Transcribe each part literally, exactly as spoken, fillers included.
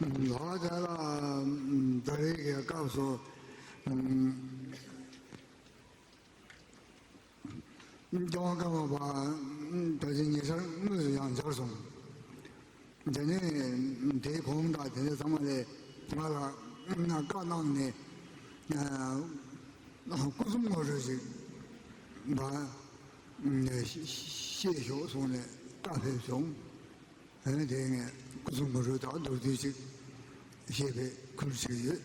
ལྷག་དེ་ལ་ད་རེས་ཀྱི་སྐབས་སུ་ཨམ་སྐྱོང་ཁམས་པ་ད་ཅི་ཉེ་ཆར་དངོས་སུ་ཡང་མཇལ་སོང་། དེ་ནས་དེའི་གོང་དང་དེ་ནས་ཚང་མ་ལས་ང་ལ་བཀའ་གནང་ནས། སྐུ་གསུམ་ངོ་སྤྲོད་ཅིག་ད་བཤད་ཤོག་གསུངས་ནས་བཀའ་ཕེབས་བྱུང་། དེ་ངས་སྐུ་གསུམ་ངོ་སྤྲོད་དང་མདོར་བསྡུས་ཅིག་བཤད་པའི་ཁུལ་བྱས་ཡོད།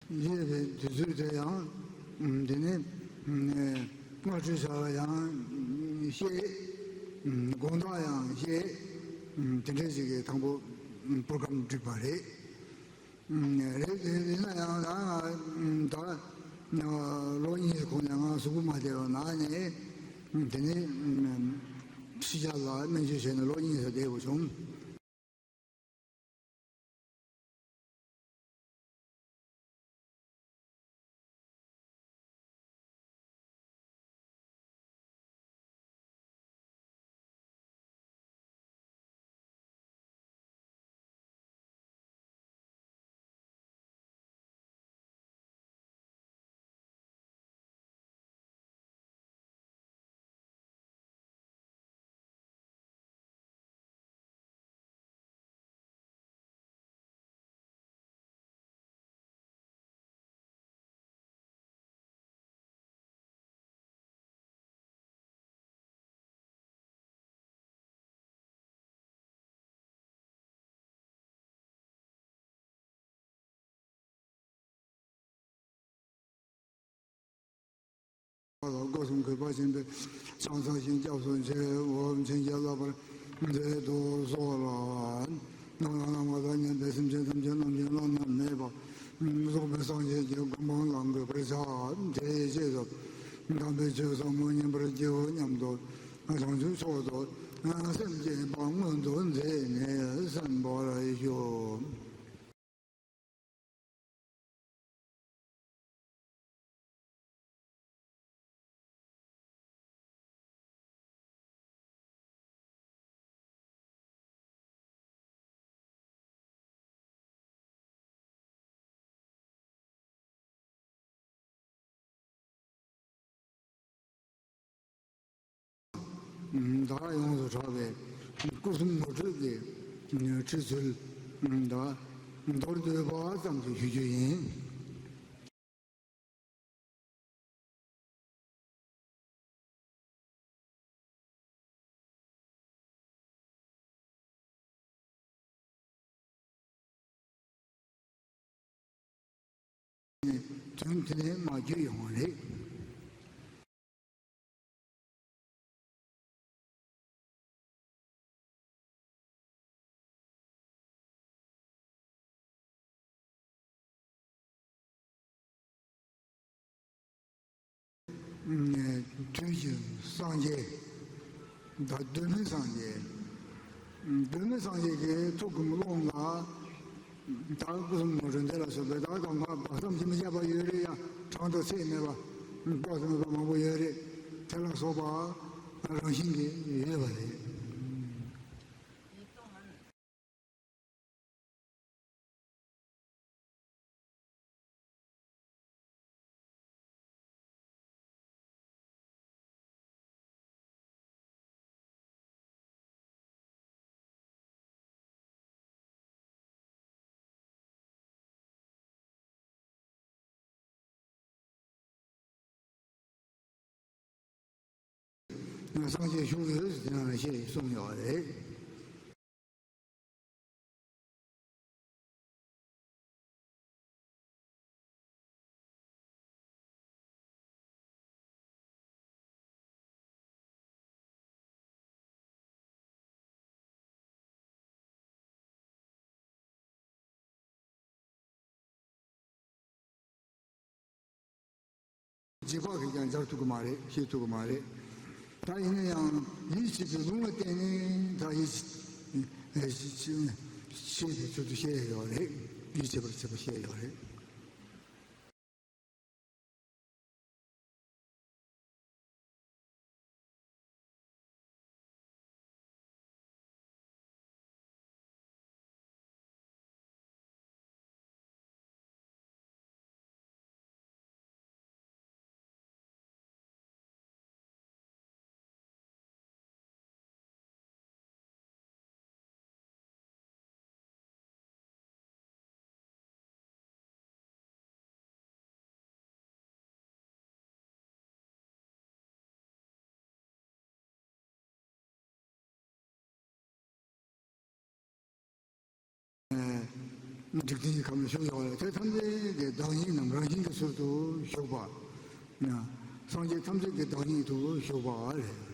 བཞེས་པའི་དུས་ཚོད་དེ་ཡང་། དེ་ནས་སྔ་དྲོའི་ཆར་ཡང་བཤད། དགོང་དག་ཡང་བཤད། དེ་འདྲ་ཞིག་གི་དང་པོ་པོར་ཀམ་བསྒྲིགས་པ་རེད། རེད། དེ་ཡིན་ན་ཡང་ད་ང་ད་ལོ་གཉིས་གོང་ནས་ང་གཟུགས་པོ་མ་བདེ་བ་ན་ནས། དེ་ནས་ཕྱི་རྒྱལ་ལ་སྨན་བཅོས་བྱས་ནས་ལོ་གཉིས་ཙམ་བསྡད་དགོས་བྱུང་། ལ་སྒོ་གསུམ་གུས་པ་ཆེན་པོས་ཕྱག་འཚལ་ཞིང་སྐྱབས་སུ་མཆིའོ། བྱིན་གྱིས་བརླབ་པར་མཛད་དུ་གསོལ་ལོ། ནམ་མཁའ་ལ་མ་དང་མཉམ་པའི་སེམས་ཅན་ཐམས་ཅད་རྣམ་མཁྱེན་བླ་ན་མེད་པ་རྫོགས་པའི་སངས་རྒྱས་ཀྱི་གོ་འཕང་ལ་འགོད་པར་བྱ། དེའི་རྗེས་སུ་དམ་པའི་ཆོས་ཟབ་མོ་མཉན་པར་བགྱིའོ་སྙམ་དུ་བྱང་ཆུབ་མཆོག་ཏུ་སེམས་བསྐྱེད་པ་སྔོན་དུ་མཛད་ནས་གསན་པར་ཞུ། ད་ཡོངས་སུ་གྲགས་པའི་སྐུ་གསུམ་ངོ་སྤྲོད་ཀྱི་ཁྲིད་ཚུལ་ད་མདོར་བསྡུས་པ་ཙམ་ཞིག་ཞུ་རྒྱུ་ཡིན། དོན་དེ་ནས་མ་བརྗོད་ཡོང་བ་རེད། དུས་ཀྱི་སངས་རྒྱས་དང་གདོད་མའི་སངས་རྒྱས། གདོད་མའི་སངས་རྒྱས་ཀྱི་ཐུགས་ཀྱི་ཀློང་ལ། ད་སྐུ་གསུམ་ངོ་སྤྲོད་འདི་ལ་སོགས་པའི་ད་དང་པོ་བསམ་གྱིས་མི་ཁྱབ་པ་ཡོད་རེད་ཡ། གྲངས་དང་ཚད་མེད་པ། དཔག་ཏུ་མེད་པ་མང་པོ་ཡོད་རེད། དེ་ལ་སོགས་པ་རང་བཞིན་གྱིས་ཡོད་པ་རེད། སངས་རྒྱས་བཞུགས་ཡོད་ཟེར་དེ་ནང་ལ་བཤད་གསུངས་ཡོད་རེད། རྗེས་དཔག་གིས་ཀྱང་སྦྱར་ཐུབ་ཀྱི་མ་རེད། ཤེས་ཐུབ་ཀྱི་མ་རེད། ད་ཡིན་ན་ཡང་ཡིད་ཆེས་པའི་ལུང་ལ་བརྟེན་ནས་ད་ཡིད་ཆེས་པའི་ཚུལ་དུ་བཤད་ཡོད་རེད། ཡིད་ཆེས་པར་བྱེད་པ་བཤད་ཡོད་རེད། འཇིག་རྟེན་གྱི་ཁམས་ལ་བཞུགས་ཡོད་རེད། དེ་ཐམས་ཅད་ཀྱི་བདག་ཉིད་རྣམས་རང་བཞིན་གྱི་ཚུལ་དུ་བཞུགས་པ། ན། སངས་རྒྱས་ཐམས་ཅད་ཀྱི་བདག་ཉིད་དུ་བཞུགས་པ་རེད།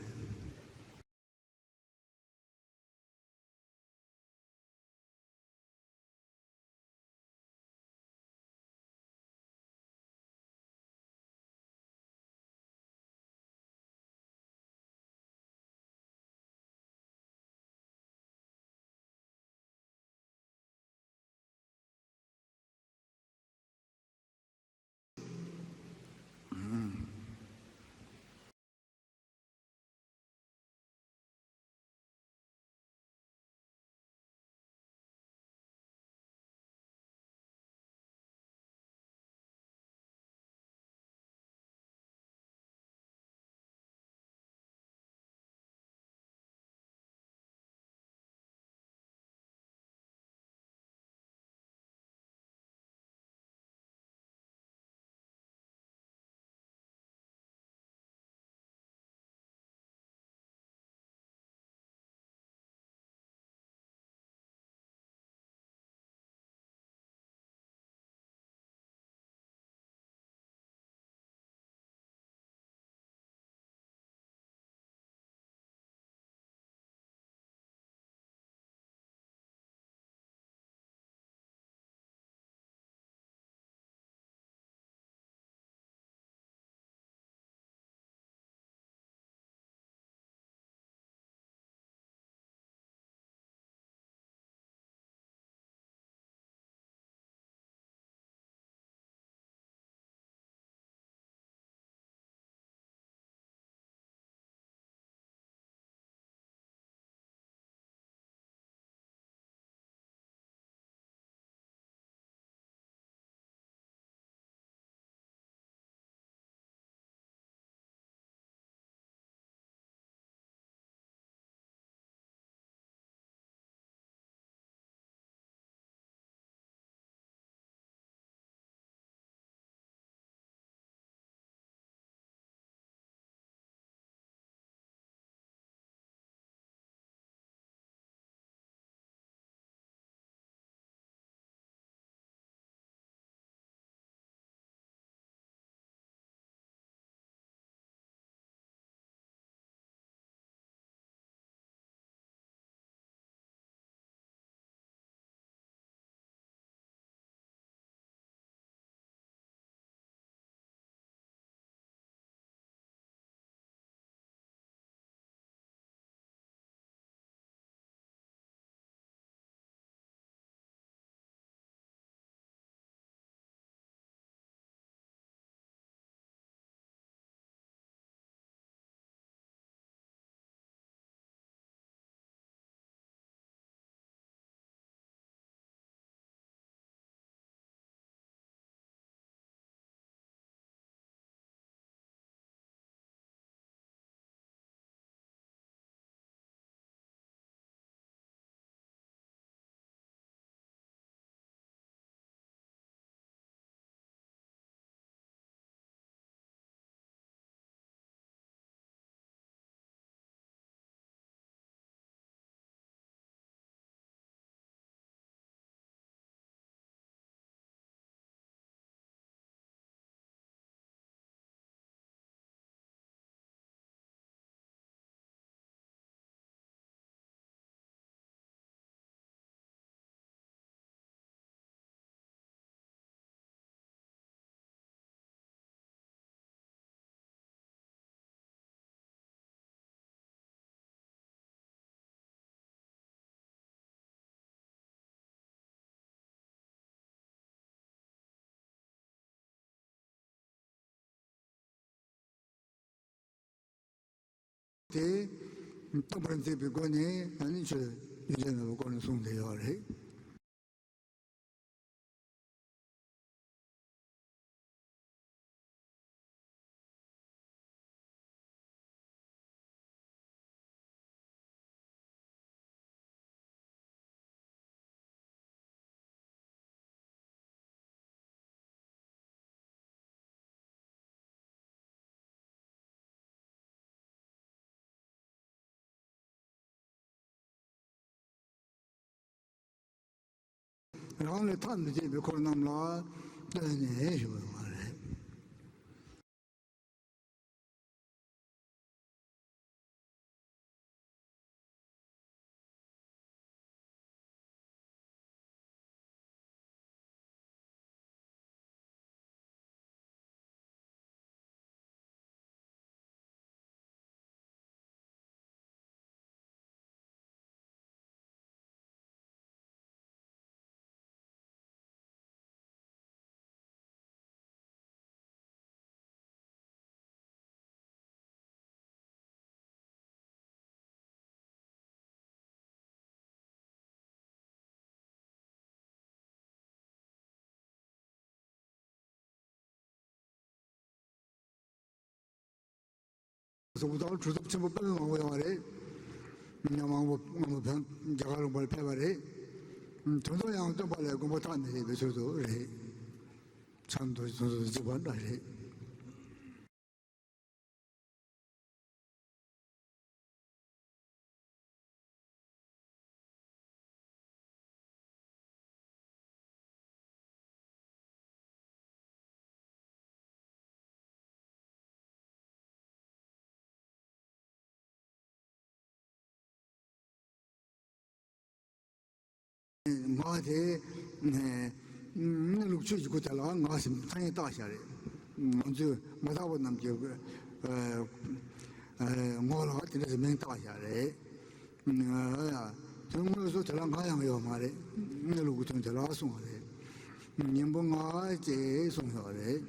དེ་སྟོན་པར་མཛད་པའི་སྒོ་ནས་ཨ་ནི་ཆོས་རྒྱུན་ཆད་མེད་པའི་སྒོ་ནས་གསུངས་བསྡད་ཡོད་རེད། རང་ལས་ཐ་མི་དད་པའི་འཁོར་རྣམས་ལ་སྟོན་ནས་ཞུ་བ་རེད། གཟུགས་དང་གྲུབ་ཐོབ་ཆེན་པོ་དཔེ་མང་པོ་ཡོད་པ་རེད། མི་མང་པོ་མང་པོ་བོད་རྒྱ་གར་ལུང་པར་ཕེབས་པ་རེད། དོན་དུ་ཡང་སྟོན་པ་ལས་དགོངས་པ་ཐག་མི་རིང་བའི་ཚུལ་དུ་རེད། ཆ་འདོད་ཚོད་འཛིན་པ་འདྲ་རེད། ངག་དེ་གནས་ལུགས་ཆོས་ཀྱི་སྐུ་དེ་ལ་ངག་ཟེར་ཐ་སྙད་བཏགས་བཞག་རེད། ང་ཚོས་མ་དག་པ་རྣམས་ཀྱི་ངོ་ལ་དེ་འདྲ་ཟེར་མིང་བཏགས་བཞག་རེད། དོན་དངོས་སུ་དེ་ལ་ངག་ཡང་ཡོད་མ་རེད། གནས་ལུགས་ཀྱི་དོན་དེ་ལ་གསུངས་པ་རེད། གཉེན་པོ་ངག་ཅེས་གསུངས་ཡོད་རེད།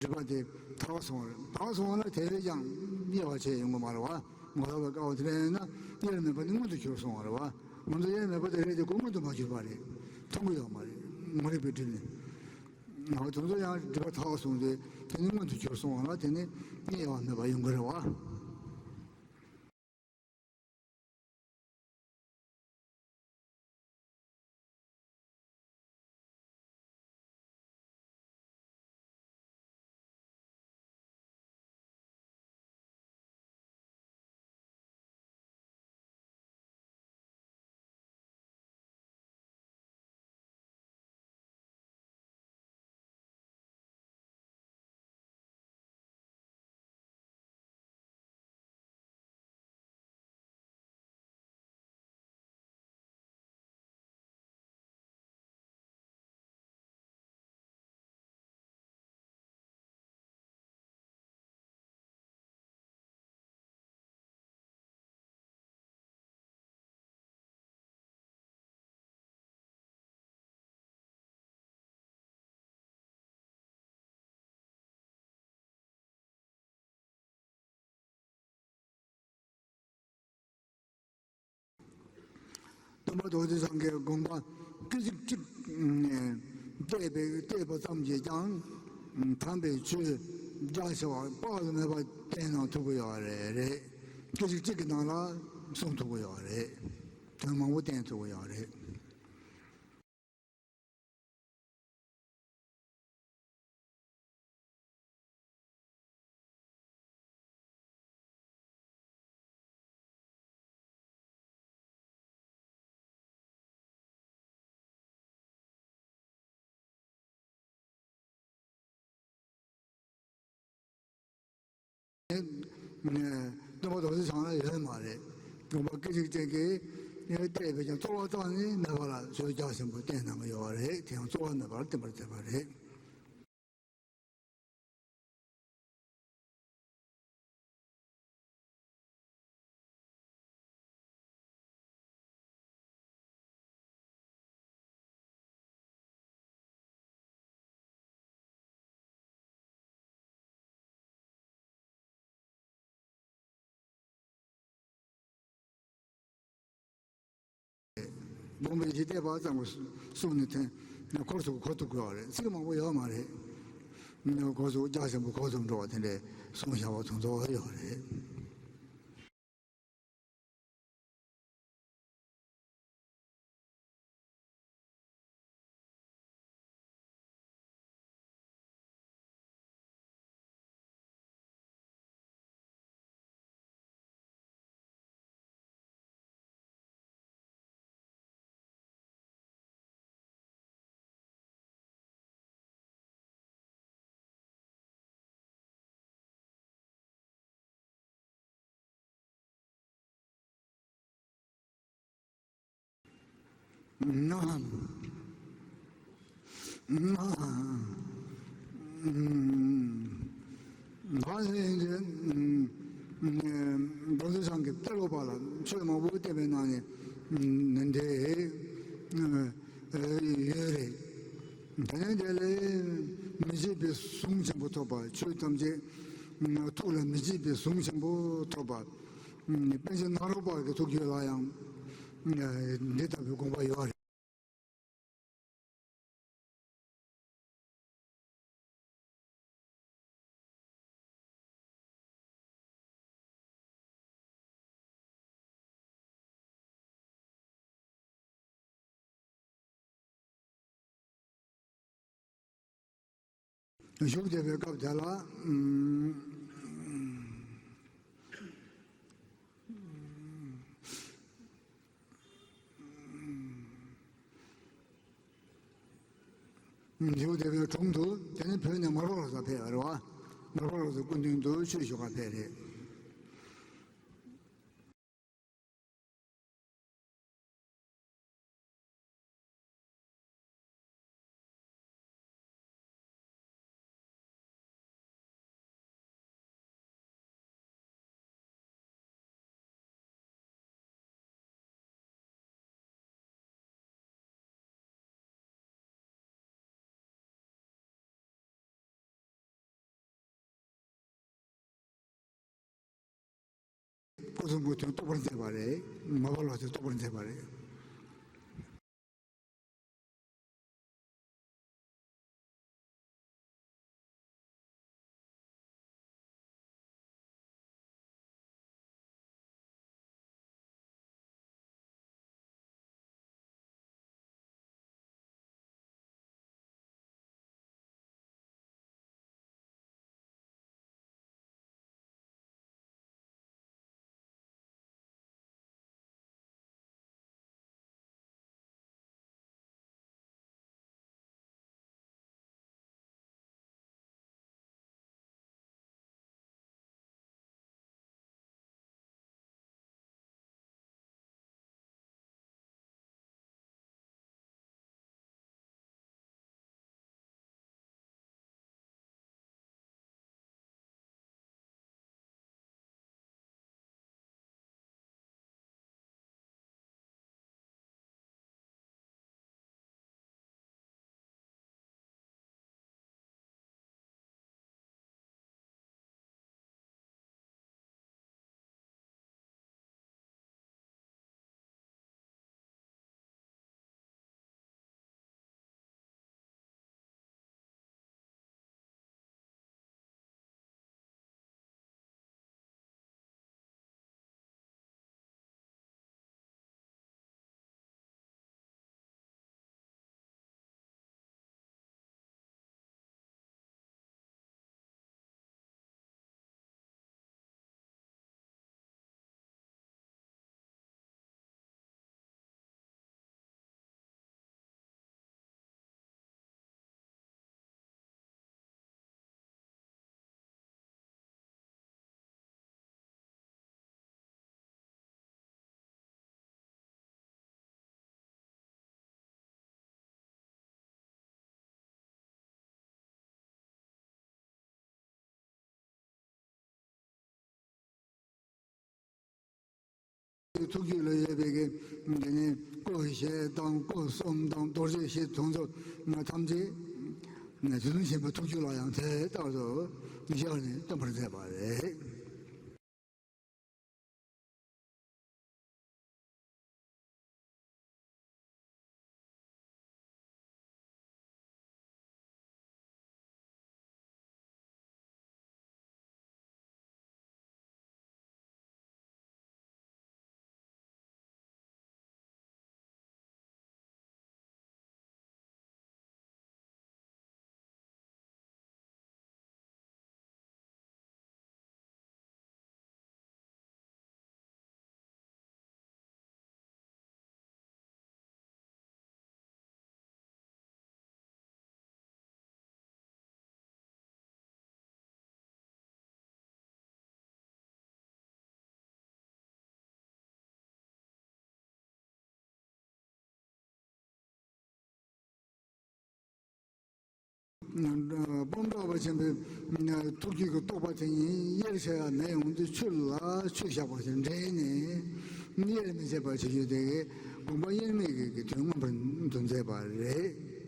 སྒྲིབ་པ་དེ་དག་སོང་བ་རེད། དག་སོང་བ་ལ་དེ་བས་ཀྱང་དབྱེ་བ་ཕྱེ་ཡོང་གི་མ་རེད་བ། ངོ་ལོག་པའི་སྐབས་དེ་ལ་ཡིན་ན་དབྱེར་མེད་པ་ནི་མངོན་དུ་གྱུར་སོང་བ་རེད་བ། མངོན་དུ་དབྱེར་མེད་པ་དེ་རེད་དེ་ཁོ་མངོན་དུ་མ་གྱུར་པ་རེད། མཐོང་གི་ཡོད་མ་རེད། ངོ་རིག་པའི་སྒྲིབ་ནི། ང་དེ་ཚོ་ཡང་སྒྲིབ་པ་དག་སོང་སྟེ་དེ་ནི་མངོན་དུ་གྱུར་སོང་བ་ལ་དེ་ནི་དབྱེ་བ་མེད་པ་ཡོང་གི་རེད་བ། སྟོན་པ་རྡོ་རྗེ་འཆང་གི་དགོངས་པ་སྐད་ཅིག་གཅིག་བལྟས་པའི་བལྟས་པ་ཙམ་གྱིས་ཀྱང་དམ་པའི་ཆོས་རྒྱ་ཆེ་བ་དཔག་ཏུ་མེད་པ་བསྟན་གནང་ཐུབ་ཀྱི་ཡོད་རེད། རེད། སྐད་ཅིག་གཅིག་གི་ནང་ལ་གསུང་ཐུབ་ཀྱི་ཡོད་རེད། དོན་མང་པོ་བསྟན་ཐུབ་ཀྱི་ཡོད་རེད། སྟོན་པ་རྡོ་རྗེ་འཆང་ལ་ཡོད་མ་རེད། དགོངས་པ་སྐད་ཅིག་ཅན་གྱིས་བལྟས་པས་ཀྱང་རྩོལ་བ་རྩ་ནས་མེད་པ་ལ་ཆོས་རྒྱ་ཆེན་པོ་བསྟན་གནང་གི་ཡོད་རེད། དེ་ཡང་རྩོལ་བ་མེད་པར་བསྟན་པར་མཛད་པ་རེད། སྒོམ་པའི་ཞི་བདེ་བ་ཙམ་གྱི་གསུང་ནས་ཐོན་ནས་འཁོར་སོང་། འཁོར་ཐུབ་ཀྱི་ཡོད་རེད། ཚིག་མང་པོ་ཡོད་མ་རེད། འཁོར་སོང་། རྒྱ་ཆེན་པོ་འཁོར་སོང་འགྲོ་བ་དེ་འདྲའི་གསུང་བྱ་བ་དང་འདྲ་བ་ཡོད་རེད། ན། ན། ད་ནི་རྡོ་རྗེ་འཆང་གིས་ཏེ་ལོ་པ་ལ་ཆོས་མང་པོ་བསྟན་པའི་ནང་ནས་འདི་ཡོད་རེད། དེ་ནས་དེ་ལས་མི་བརྗེད་པའི་གཟུངས་ཆེན་པོ་ཐོབ་པ། ཆོས་ཐམས་ཅད་ཐུགས་ལ་མི་བརྗེད་པའི་གཟུངས་ཆེན་པོ་ཐོབ་པ། པཎ་ཆེན་ནཱ་རོ་པ་གི་ཐུགས་རྒྱུད་ལ་ཡང་འདི་ལྟ་བུའི་དགོངས་པ་ཡོད་རེད། བཞུགས་བསྡད་པའི་སྐབས་དེ་ལ། བཞུགས་བསྡད་པའི་དྲུང་དུ་དེ་ནས་བོད་ནས་མར་པ་ལོ་ཙཱ་ཕེབས་པ་རེད་བ། མར་པ་ལོ་ཙཱ་སྐུ་མདུན་དུ་ཆོས་ཞུ་ག་ཕེབས་རེད། སྐུ་གསུང་གི་དོན་རྟོགས་པར་མཛད་པ་རེད། མར་པ་ལོ་ཙཱ་རྟོགས་པར་མཛད་པ་རེད། ཐུགས་རྒྱུད་ལ་ཡོད་པའི་གི་དེ་ནི་སྐུ་བཞི་དང་སྐུ་གསུམ་དང་རྡོ་རྗེ་བཞི་དེ་ཚོ་ཐམས་ཅད་དེ་ནི་ཆེན་པོའི་ཐུགས་རྒྱུད་ལ་ཡང་དེ་ལྟར་དུ་བཞག་ནས་སྟོན་པར་མཛད་པ་རེད། སྤོམ་གྲགས་པ་ཆེན་པོའི་ཐུགས་རྒྱུད་ཀྱི་རྟོགས་པ་དེ་ཉིད་དབྱེར་ཕྱེ་ཡ་མེད་ཡོང་དུས་ཆུ་ལ་ཆུ་བཞག་པ་ཞིག་འདྲེས་ནས་དབྱེར་མི་ཕྱེད་པར་བྱེད་རྒྱུ་དེ་གིས་དགོངས་པ་དབྱེར་མེད་ཀྱི་དོན་མངོན་པར་མཛད་པ་རེད།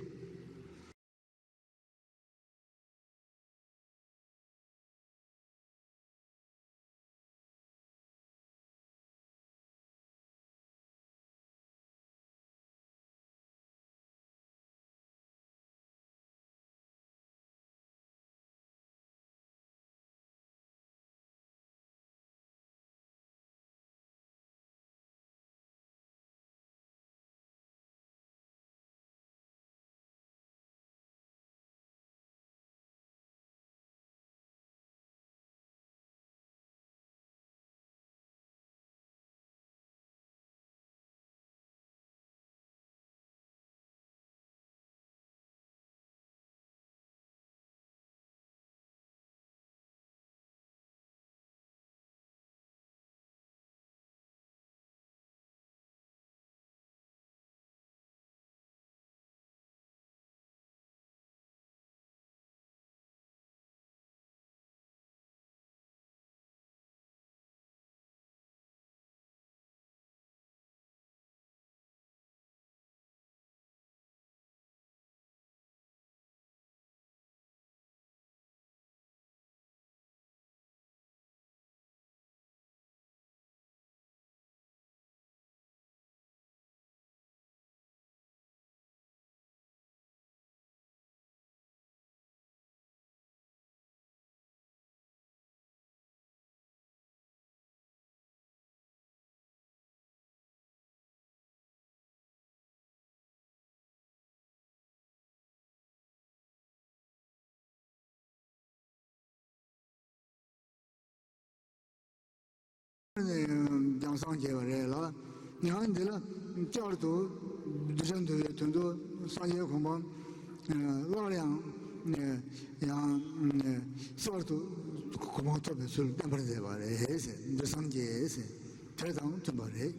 ནས་ཀྱང་སངས་རྒྱས་པ་རེད་ལ། ཡང་འདི་ལ་བསྐྱར་དུ་གདུལ་བྱ་འདུལ་བའི་དོན་དུ་སངས་རྒྱས་གོ་འཕང་སླར་ཡང་ཡང་གསར་དུ་གོ་འཕང་ཐོབ་པའི་ཚུལ་བསྟན་པར་མཛད་པ་རེད་ཟེར། འདི་སངས་རྒྱས་ཟེར་དེ་དང་མཐུན་པ་རེད།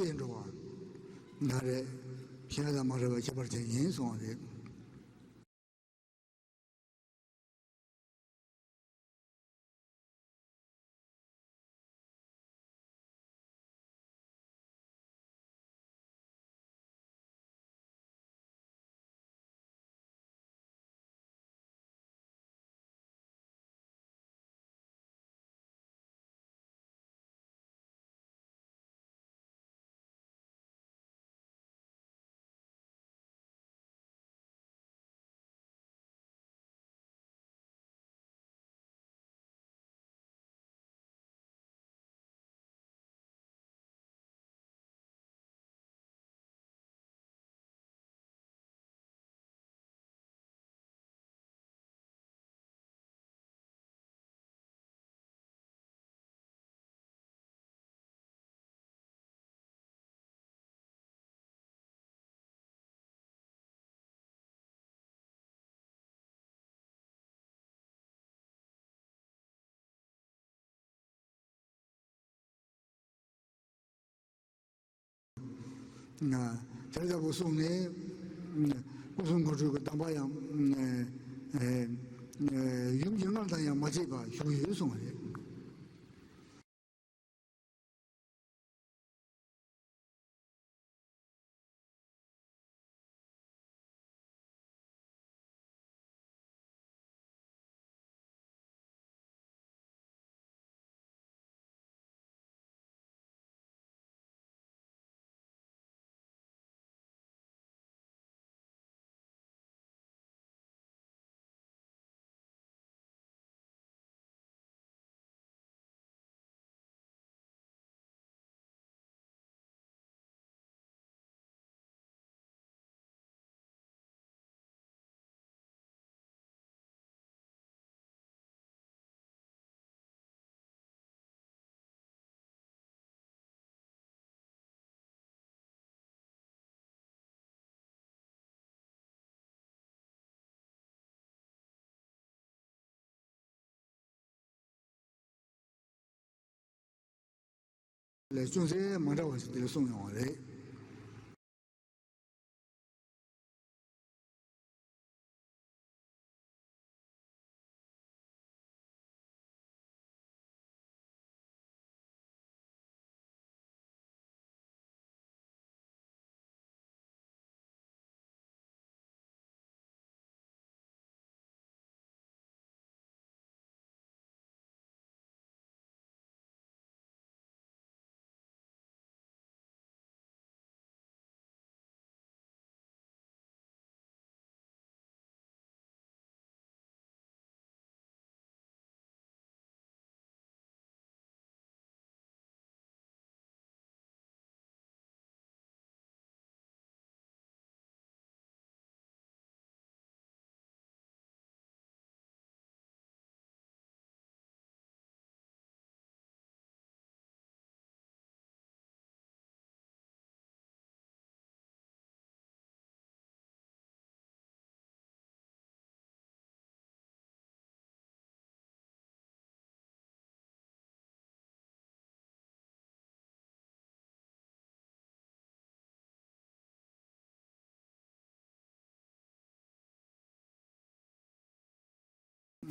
ཡིན་འགྲོ་བ། ད་རེད། གཞན་དང་མ་འདྲ་བའི་ཁྱད་པར་ཅན་ཡིན་གསུངས་པ་རེད། དེ་ལྟ་བུ་གསུངས་ནས། སྐུ་གསུམ་འཁོར་སྒྲུབ་ཀྱི་གདམས་པ་ཡང་། ཡུམ་གྱི་སྔགས་དང་ཡང་མ་བཅས་པ་བཞུགས་ཡོད་གསུངས་པ་རེད། ལས་ཅུང་ཟད་མ་འདྲ་བ་ཞིག་དེ་ལ་གསུངས་ཡོང་བ་རེད།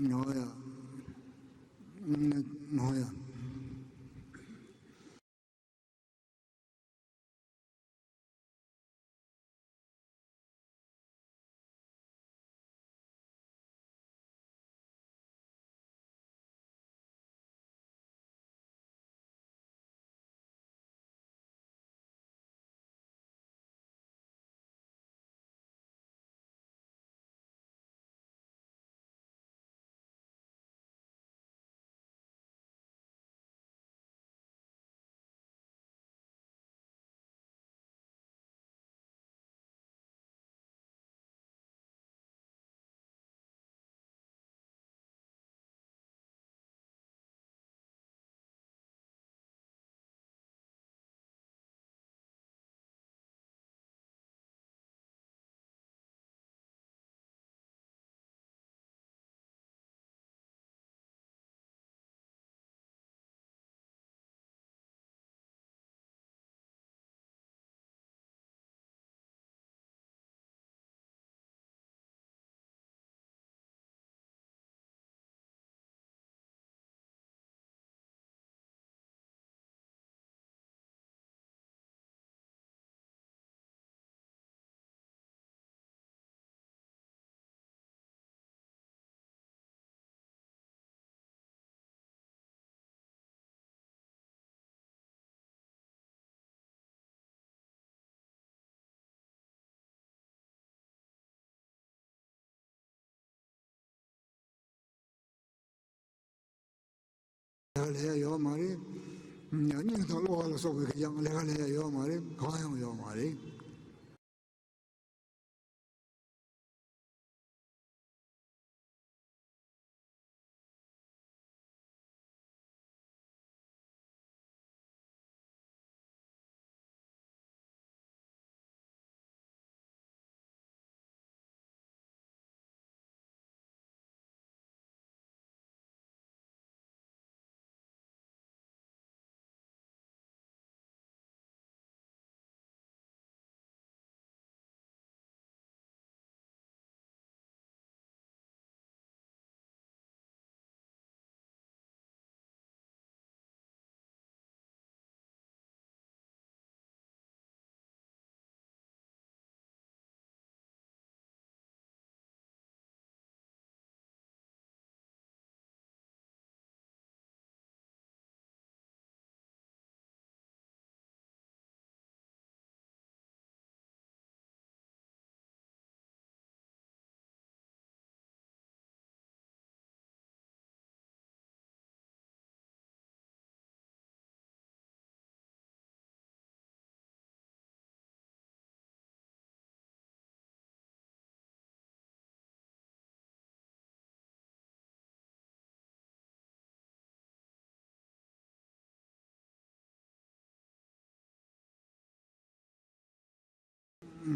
ནོ་ཡ། ནོ་ཡ། ལས་ཡ་ཡོད་མ་རེད། སྙིང་དང་གློ་བ་ལ་སོགས་པའི་ཀྱང་ལས་ཀ་ལས་ཡ་ཡོད་མ་རེད། གང་ཡང་ཡོད་མ་རེད།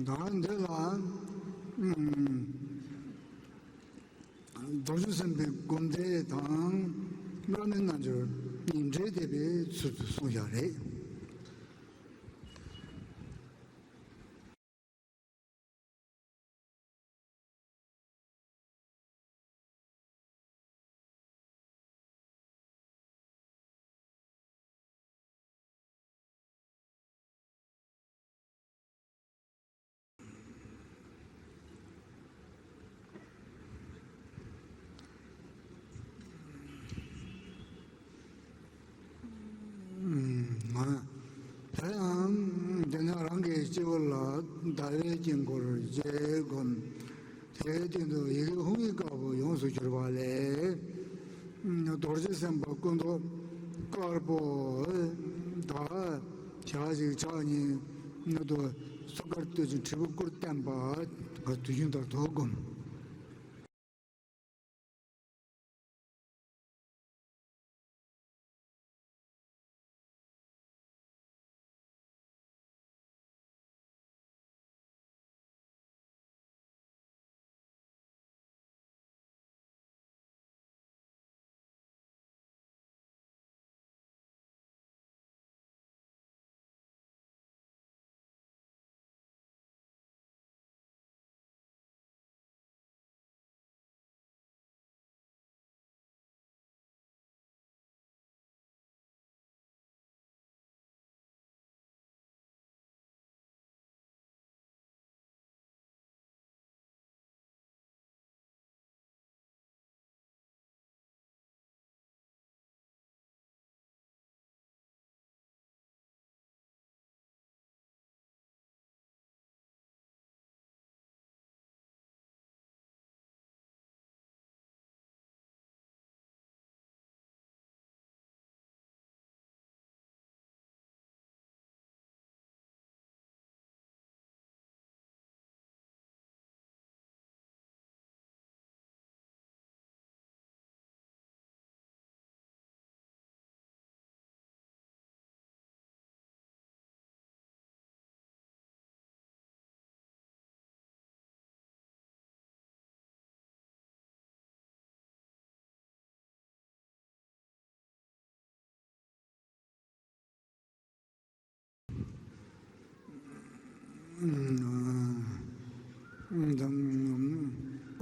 ད་འདི་ལ། ཨམ། རྡོ་རྗེ་སེམས་དཔའི་སྒོམ་བཟླས་དང་བླ་མའི་རྣལ་འབྱོར་གཉིས་འབྲེལ་བསྡེབས་པའི་ཚུལ་དུ་གསུངས་བཞག་རེད། ང་། དེ་ཡང་འདི་ནས་རང་གི་སྤྱི་བོ་ལ་ཟླ་བའི་དཀྱིལ་འཁོར་བརྒྱད་བསྒོམ། དེའི་སྟེང་དུ་ཡི་གེ་ཧཱུྃ་ཡིག་དཀར་པོ་ཡོངས་སུ་གྱུར་པ་ལས། རྡོ་རྗེ་སེམས་དཔའ་སྐུ་མདོག་དཀར་པོ་དང་། ཞལ་གཅིག་ཕྱག་གཉིས་ནི་དུ་སོ་ཀར་སྟོད་ཅིང་དྲིལ་བུ་དཀུར་བརྟེན་པ་དུས་རྒྱུན་ལྟར་དུ་བསྒོམ།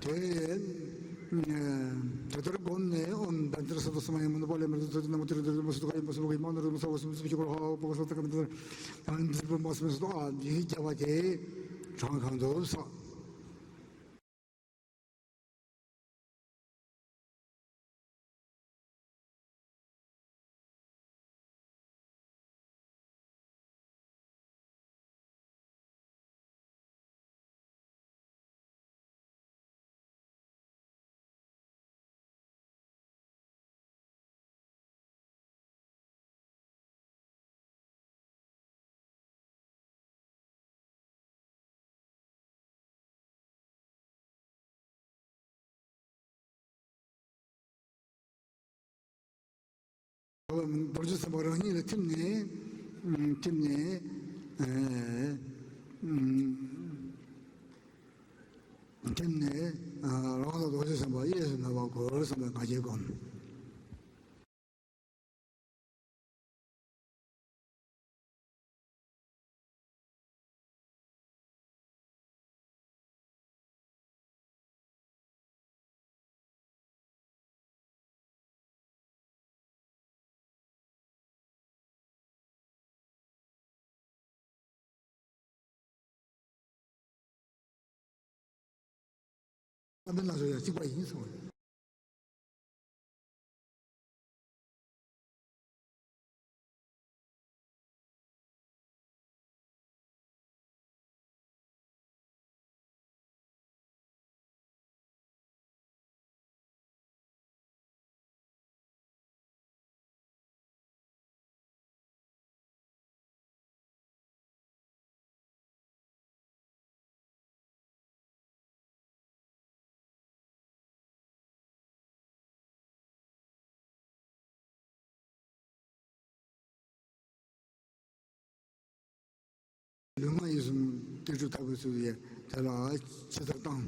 དེ་ལྟར་བསྒོམས་ནས། ཨོཾ་བཛྲ་སཏྭ་སུ་མ་ཡ་མ་ནུ་པཱ་ལི་མ་ཏྲ་ཙོ་ཏེ་ན་མོ་ཏི་ར་ཏི་ར་མ་སུ་ཏུ་ཀ་ཡ་མ་སུ་བ་ག་ཡ་མ་ནུ་ར་མ་སུ་བ་སུ་མ་སུ་བ་ཤི་ཀོ་ར་ཧ་བ་པ་ག་ས་ཏ་ཀ་མ་ཏི་ར། ཨ་ནི་ཙི་པ་མ་སུ་མ་སུ་ཏོ། ཨ་འདི་རྒྱབ་པ་དེ་གྲངས་གང་དུ་བསགས། རྡོ་རྗེ་སེམས་དཔའ་རང་ཉིད་ལ་ཐིམ་ནས། ཐིམ་ནས། ཨ། ཐིམ་ནས། ཨ། རང་ལ་རྡོ་རྗེ་སེམས་དཔའ་གཡས་སུ་བསྣམས་པ་གུར་བསམ་པའི་ང་རྒྱལ་སྒོམ། ཨ་འདི་ལ་སོགས་ཡང་གཅིག་པ་ཡིན་གསུངས། ལུས་ངག་ཡིད་གསུམ་སྟོབས་བཅུ་ཐབས་ཀྱིས་གཙོས་ཏེ་དེ་ལ་ཇི་ལྟར་བཏང་།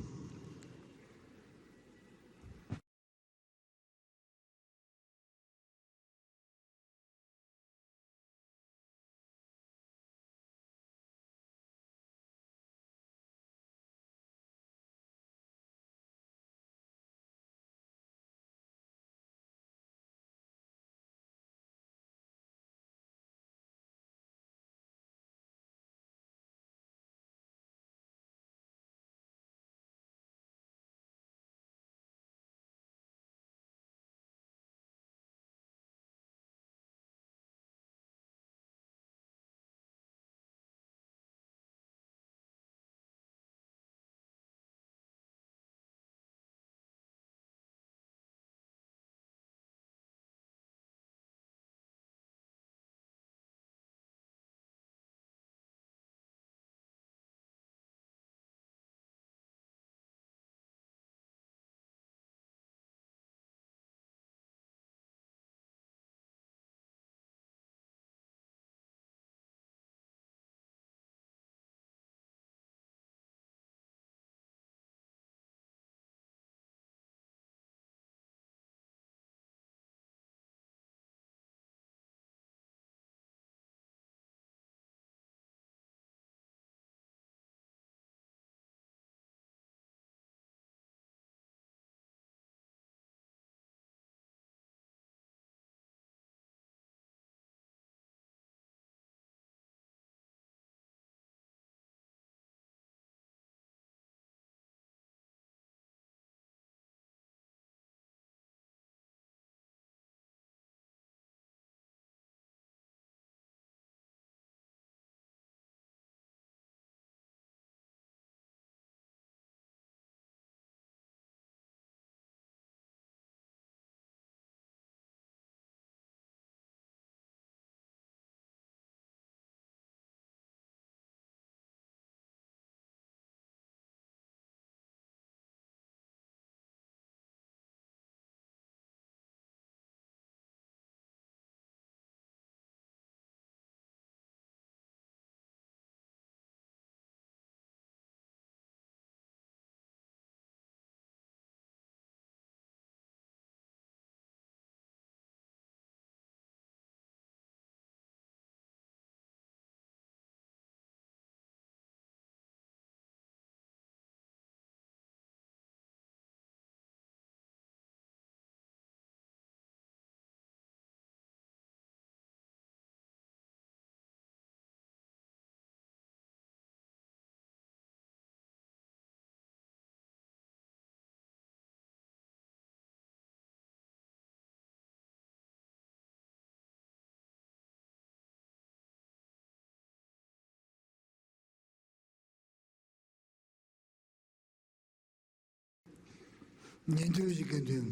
ཉན་ཐོས་ཀྱི་དགེ་འདུན་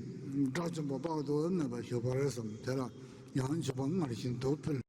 དགྲ་བཅོམ་པ་དཔག་ཏུ་མེད་པ་བཞུགས་པར་བསམ། དེ་ལ་ཡང་མཆོད་པ་སྔར་བཞིན་དུ་ཕུལ།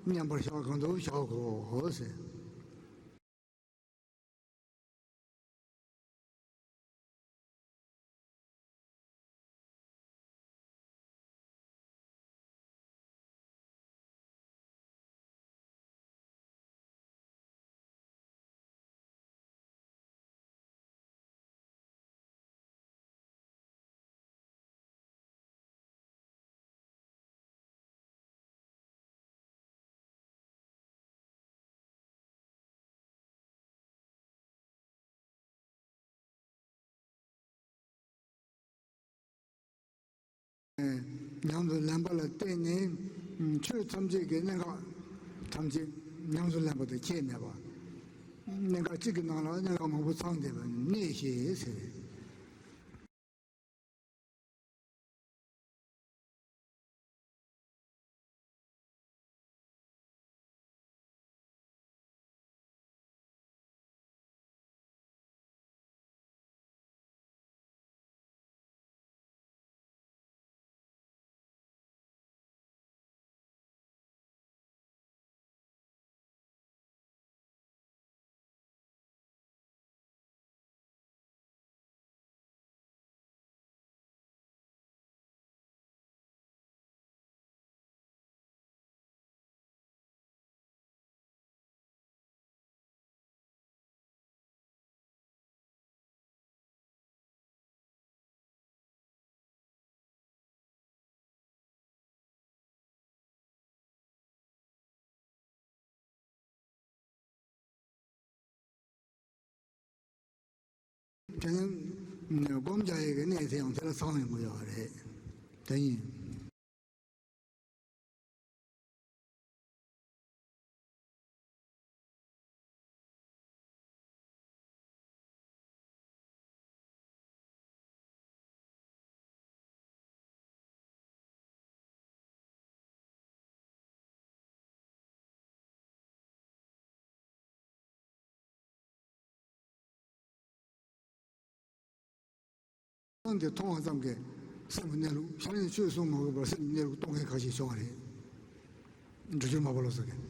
མཉམ་པར་བཞག་གང་དུ་བཞག་གོ་ཟེར། ཉམས་སུ་ལེན་པ་ལ་བརྟེན་ནས་ཆོས་ཐམས་ཅད་ཀྱི་གནད་འགག་ཐམས་ཅད་ཉམས་སུ་ལེན་པ་དང་ཁྱད་མེད་པ། གནད་འགག་གཅིག་གི་ནང་ལ་གནད་འགག་མང་པོ་ཚང་བསྡད་པ་གནས་ཞེས་ཟེར། དེ་ནས་སྒོམ་རྒྱག་ཡས་ཀྱི་གནས་དེ་ཡང་དེ་ལ་ཚང་ཡོང་གི་ཡོད་རེད། དེ་ཡིན། དེ་མཐོང་བ་ཙམ་གྱིས་སེམས་ཀྱི་གནས་ལུགས་ཤར་ནས་ཆོས་གསུང་མ་དགོས་པར་སེམས་ཀྱི་གནས་ལུགས་རྟོགས་མཁན་ཁ་ཤས་བྱུང་བ་རེད། འགྲོ་རྒྱུ་མ་པ་ལོ་ཟེར་མཁན།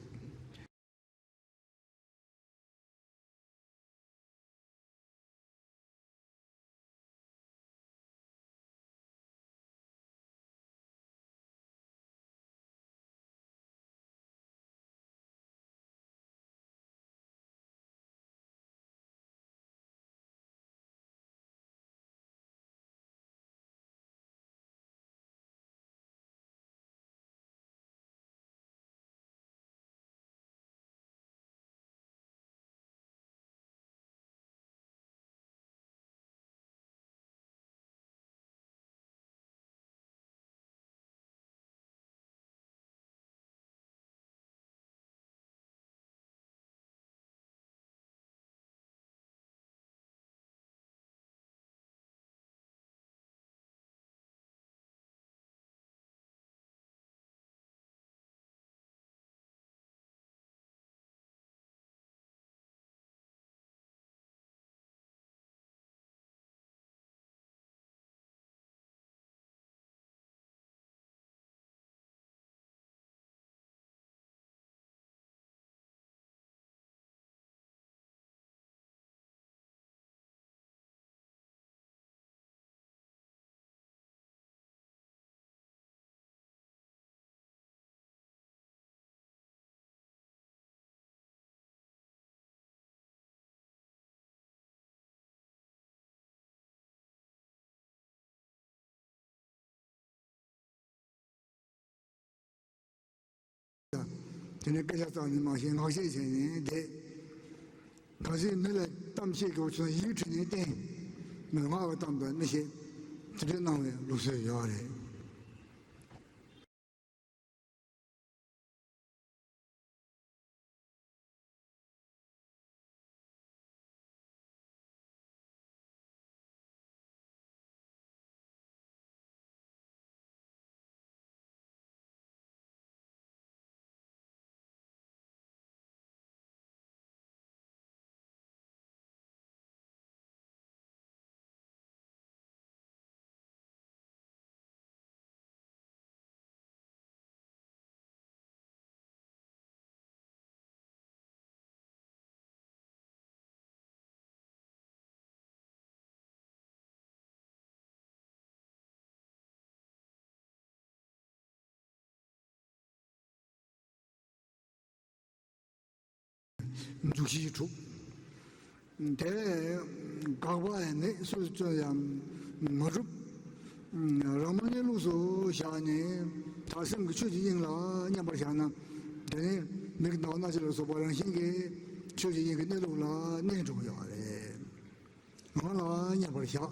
དེ་ནས་སྐད་ཆ་རྩ་ནས་མ་བཤད། ངག་བཤད་བྱས་ནས་བསྡད། གལ་སྲིད་མི་ལ་གཏམ་བཤད་དགོས་བྱུང་ན་ཡིག་བྲིས་ནས་བསྟན། མི་ངག་གི་གཏམ་དང་མི་བཤད། དེ་འདྲ་གནང་བའི་ལུགས་སྲོལ་ཡོད་རེད། འཇུག་གཞི་གྲུབ། དེ་དགག་པ་ཡང་མེད། སུས་བརྩོན་ཡང་མ་གྲུབ། རང་མ་གནས་ལུགས་སུ་བཞག་ནས་ད་སེམས་ཀྱི་ཆོས་ཀྱི་དབྱིངས་ལ་མཉམ་པར་བཞག་ན། དེ་ནི་མིག་རྣ་བ་སྣ་ལྕེ་ལ་སོགས་པ་རང་བཞིན་གྱིས་ཆོས་ཀྱི་དབྱིངས་ཀྱི་གནས་ལུགས་ལ་གནས་འགྲོ་གི་ཡོད་རེད། ང་ལ་མཉམ་པར་བཞག།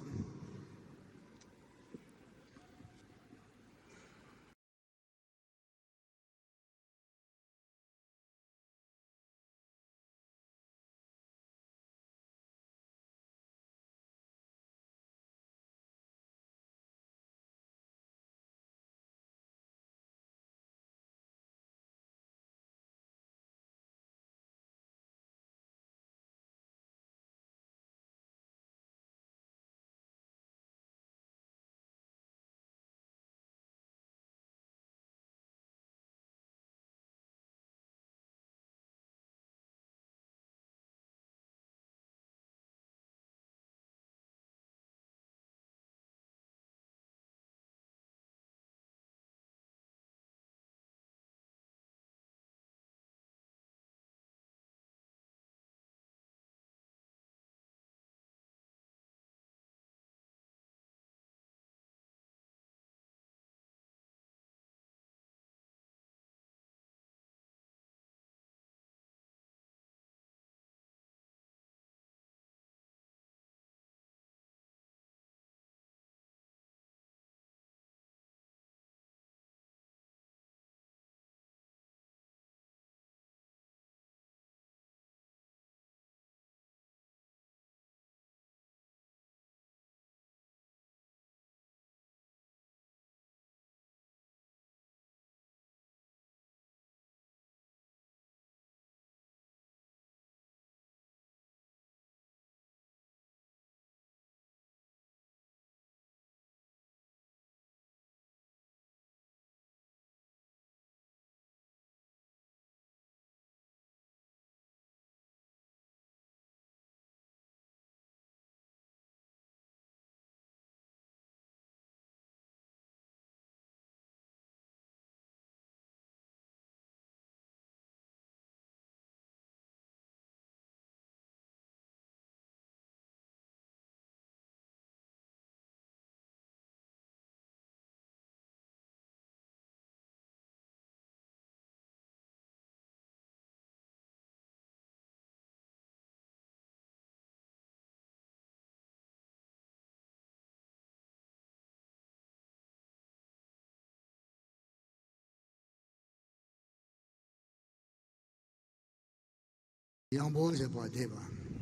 ཡང་པོ་ཞེས་པ་འདེབས་པ།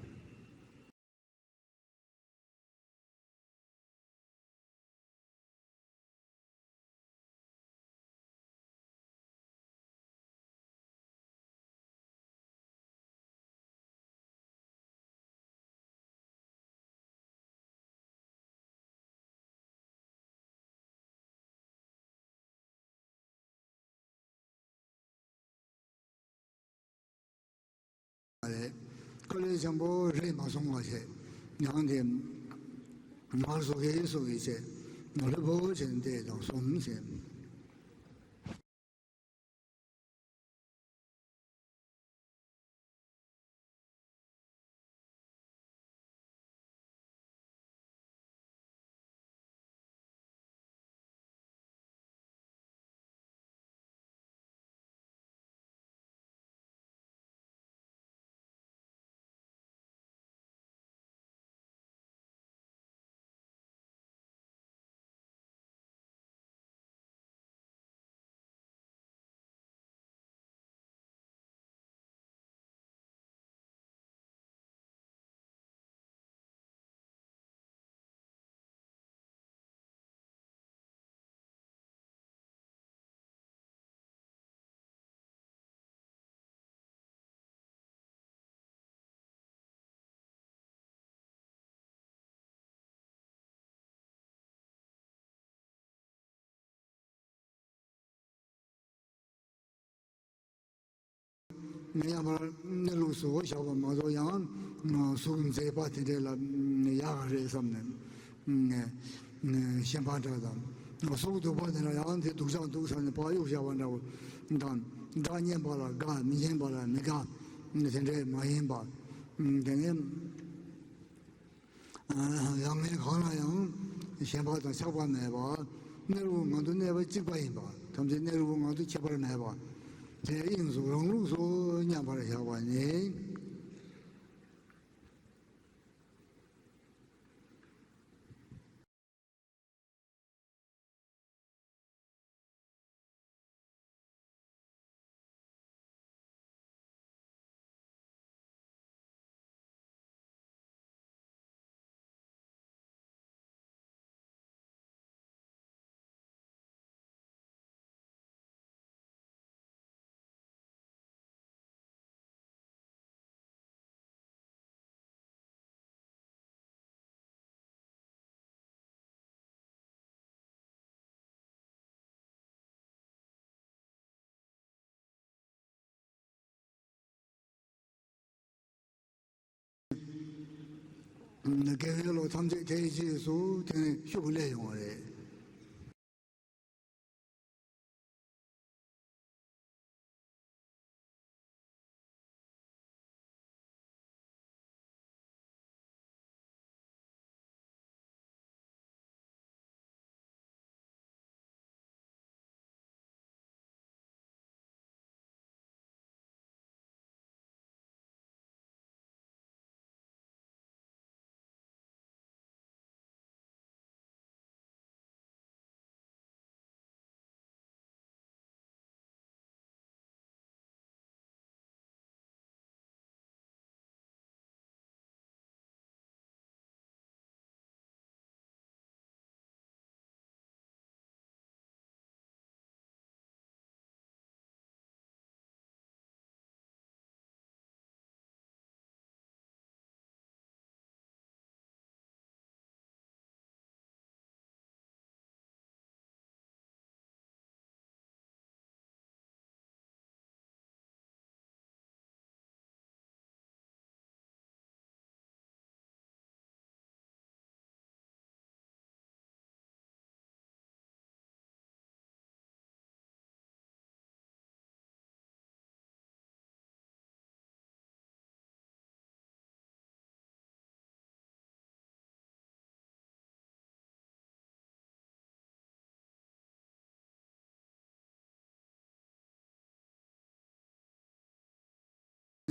རེད། ཀུན་ལེགས་འཇམ་པོ་རེད་མ་སོང་བ་བྱས། ཡང་དེ་མར་བཟོ་གེ་བཟོ་གེ་བྱས། ལྷོད་པོ་བྱས་ནས་དེ་དང་སོང་ཟེར། ངས་ཡང་བར་གནས་ལུགས་སུ་བཞག་པ་མ་གཏོགས། ཡང་གཟུགས་མཛེས་པ་དེ་འདྲས་ལ་ཡག་རེད་བསམ་ནས་ཤན་པ་འདྲ་དང་། གཟུགས་སྡུག་པ་དེ་འདྲ་ཡང་དེ་སྡུག་ཅག་འདུག་བསམ་ནས་བག་ཡོད་བཞག་པ་འདྲ་བོ་དང་། སྒྲ་སྙན་པ་ལ་དགའ། མི་སྙན་པ་ལ་མི་དགའ། དེ་འདྲས་མ་ཡིན་པ། དེ་ནས་ཡང་ངས་གང་ལ་ཡང་ཞེན་པ་དང་ཆགས་པ་མེད་པ། གནས་ལུགས་ངང་དུ་གནས་པ་གཅིག་པ་ཡིན་པ། ཐམས་ཅད་གནས་ལུགས་ངང་དུ་ཁྱད་པར་མེད་པ། དེ་དབྱིངས་སུ་རང་ལུགས་སུ་མཉམ་པར་བཞག་པ་ནི། དགེ་བའི་བློ་ཐམས་ཅད་དེའི་རྗེས་སུ་དེ་ནས་ཤུགས་སླེབས་ཡོང་བ་རེད།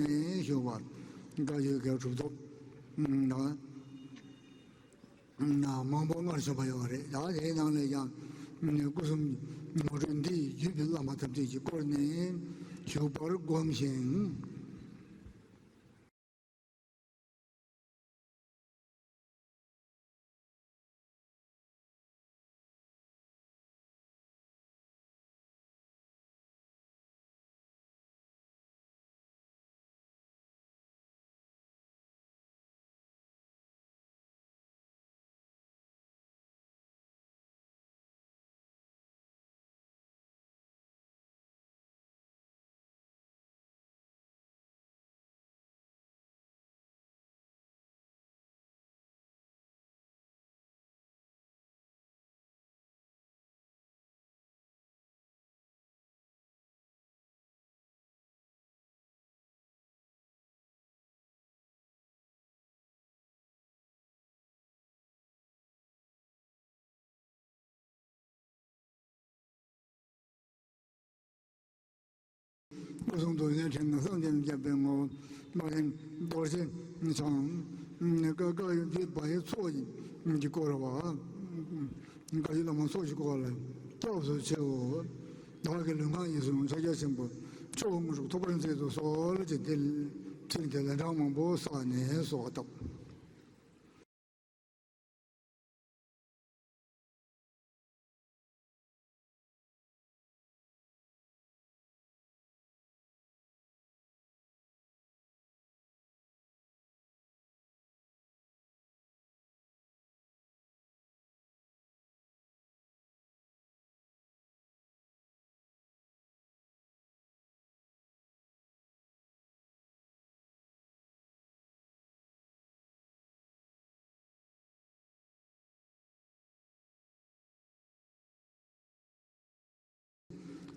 ནས་ཞུགས་པ། བཀའ་ཆོས་གལ་གྲུབ་ཐོབ་དང་། མང་པོ་སྔར་བྱུང་བ་ཡོད་རེད། ད་དེའི་ནང་ནས་ཀྱང་སྐུ་གསུམ་ངོ་སྤྲོད་འདི་བརྒྱུད་པའི་བླ་མ་ཐམས་ཅད་ཀྱི་སྐོར་ནས་ཞུ་བར་བསྒོམ་ཞིང་། སྐུ་གསུང་ཐུགས་ཡོན་ཕྲེང་ན་སངས་རྒྱས་ན་རྒྱལ་པའི་ངོ་བོ། མ་ལན་རྡོ་རྗེ་འཆང་། བཀའ་བཀའ་བརྒྱུད་པ་ཡི་ཚོགས་ཀྱི་བསྐོར་བ། བཀའ་བརྒྱུད་བླ་མ་ཚོགས་ཀྱི་བསྐོར་བ་ལ་སྐྱབས་སུ་མཆིའོ། བདག་གི་ལུས་ངག་ཡིད་གསུམ་ཕྱག་རྒྱ་ཆེན་པོ་ཆོས་དངོས་གྲུབ་ཐོབ་པར་མཛད་དུ་གསོལ་ཅེས་ཏེ་ཚིག་དེ་ལན་གྲངས་མང་པོ་བསགས་ནས་གསོལ་བ་བཏབ།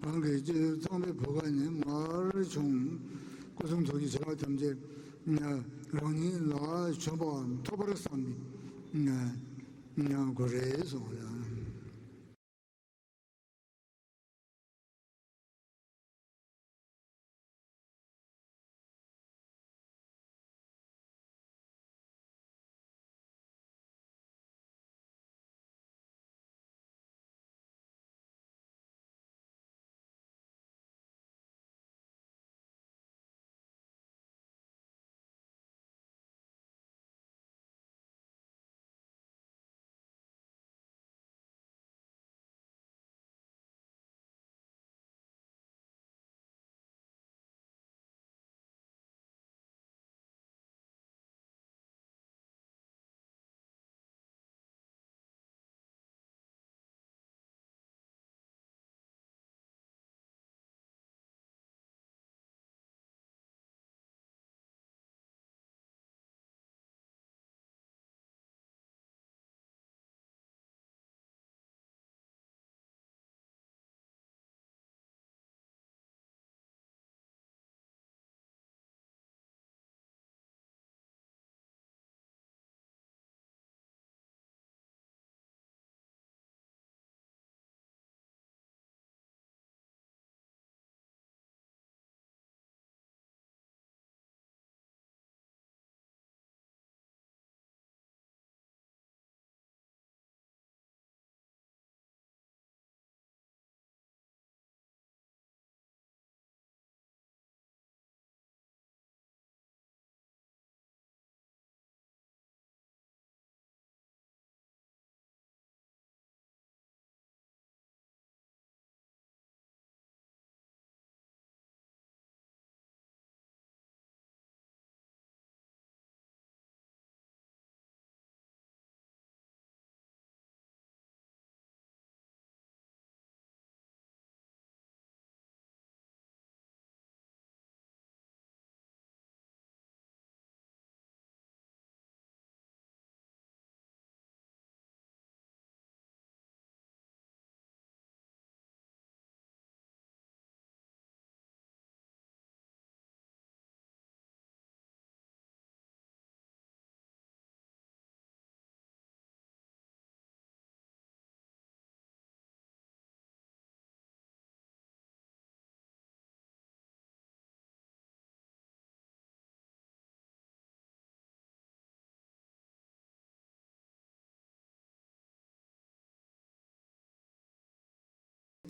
རང་གི་སྤྱི་བོའི་ཚངས་པའི་བུ་ག་ནས་མར་བྱུང་། སྐུ་གསུང་ཐུགས་ཀྱི་བྱ་བ་ཐམས་ཅད་རང་ཉིད་ལ་བྱོན་པའམ་ཐོབ་པར་བསམ་པའི་དགོས་རེད་གསུངས་པ་རེད།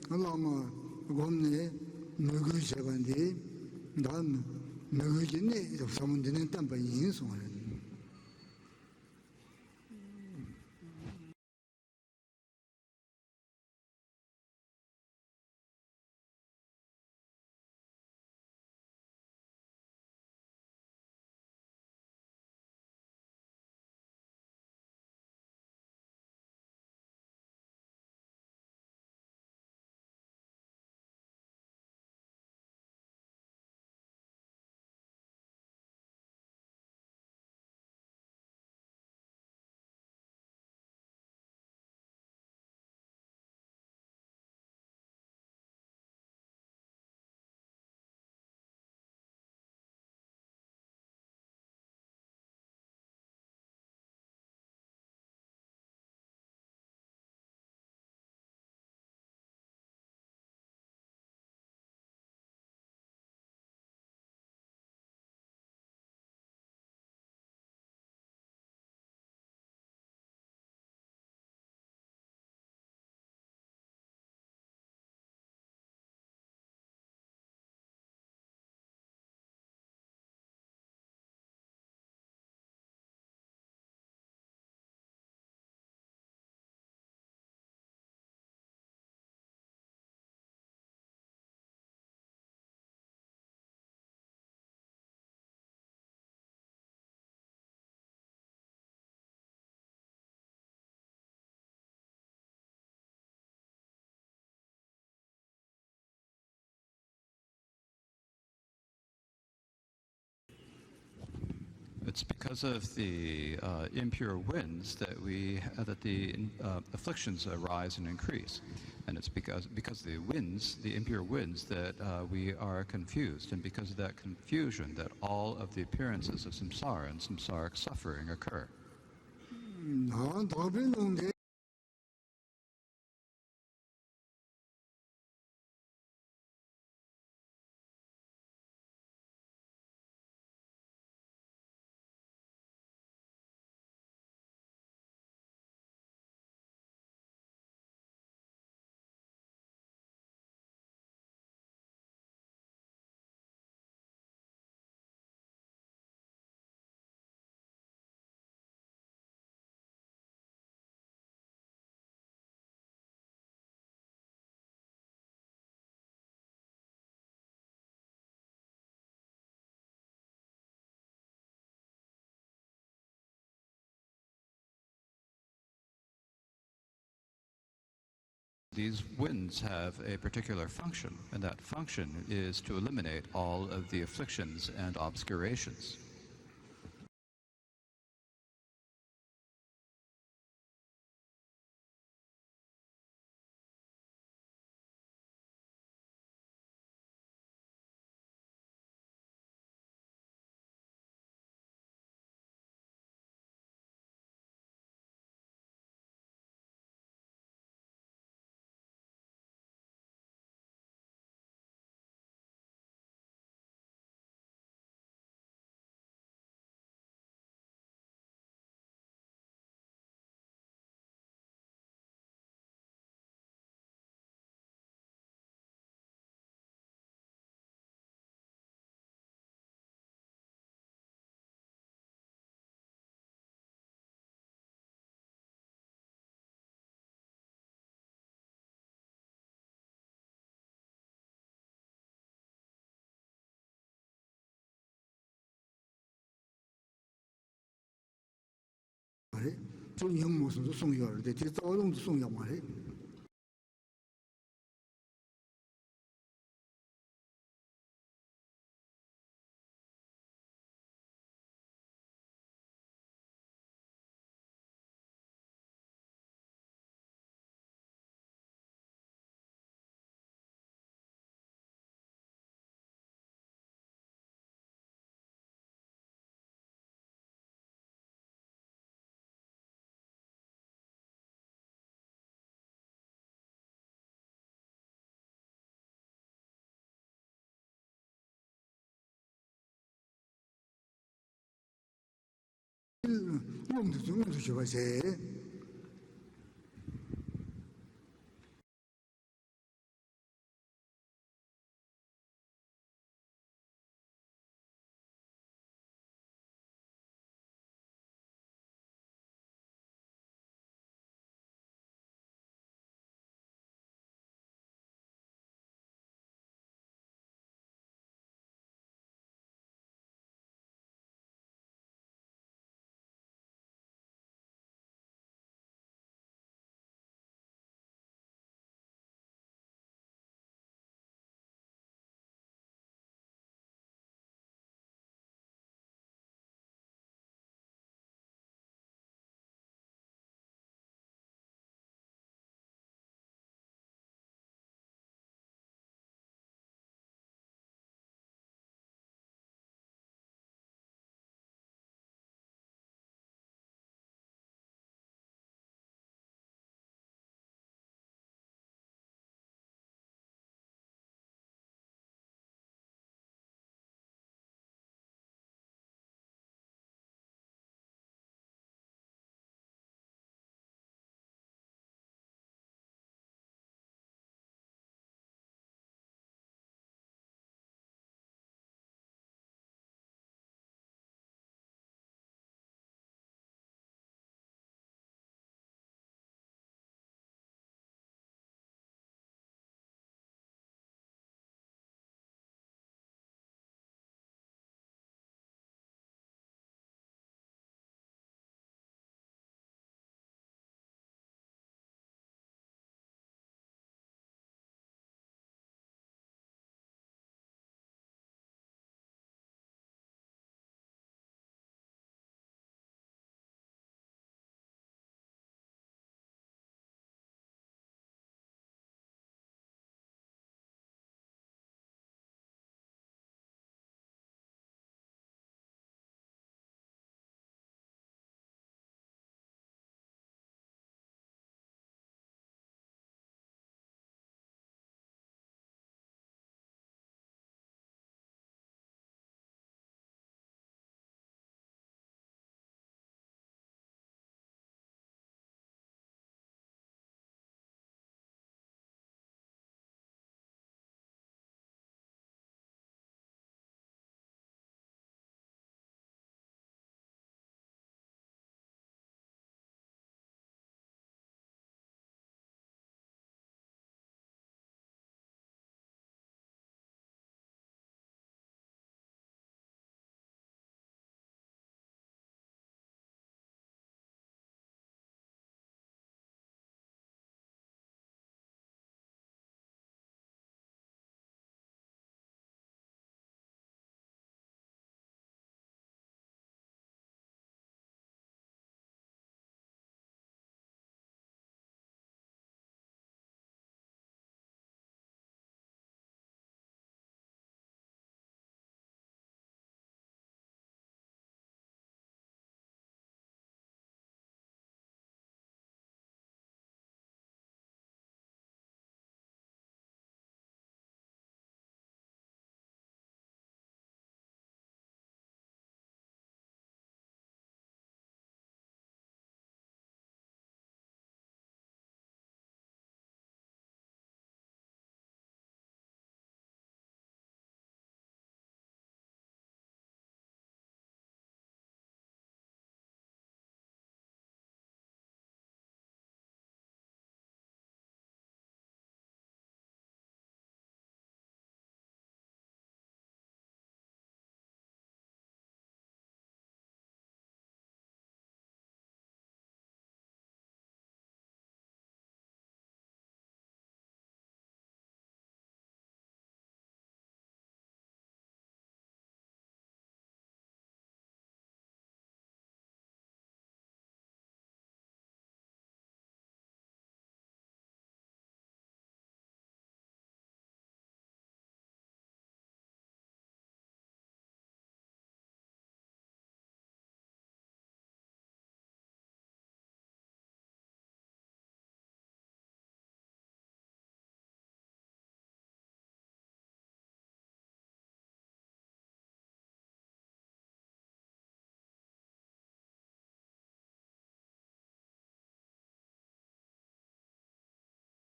བླ་མ་བསྒོམས་ནས་མོས་གུས་བྱས་པ་འདི་ད་མོས་གུས་ཀྱི་གནད་ཟབ་མོ་འདི་ནས་བསྟན་པ་ཡིན་གསུངས་པ་རེད། It's because of the uh, impure winds that we uh, that the uh, afflictions arise and increase, and it's because because of the winds, the impure winds, that uh, we are confused, and because of that confusion, that all of the appearances of samsara and samsaric suffering occur. ནང་དག་པའི་ནང་དེ། These winds have a particular function, and that function is to eliminate all of the afflictions and obscurations. མ་རེད། ཁྱོད་ཉོན་མོངས་སོང་ཚུལ་གསུངས་ཡོད་རེད་དེ། དེ་རྩ་བ་ལུང་དུ་གསུངས་ཡོད་མ་རེད། རླུང་དེ་ཚོ་མངོན་དུ་གྱུར་པ་བྱས།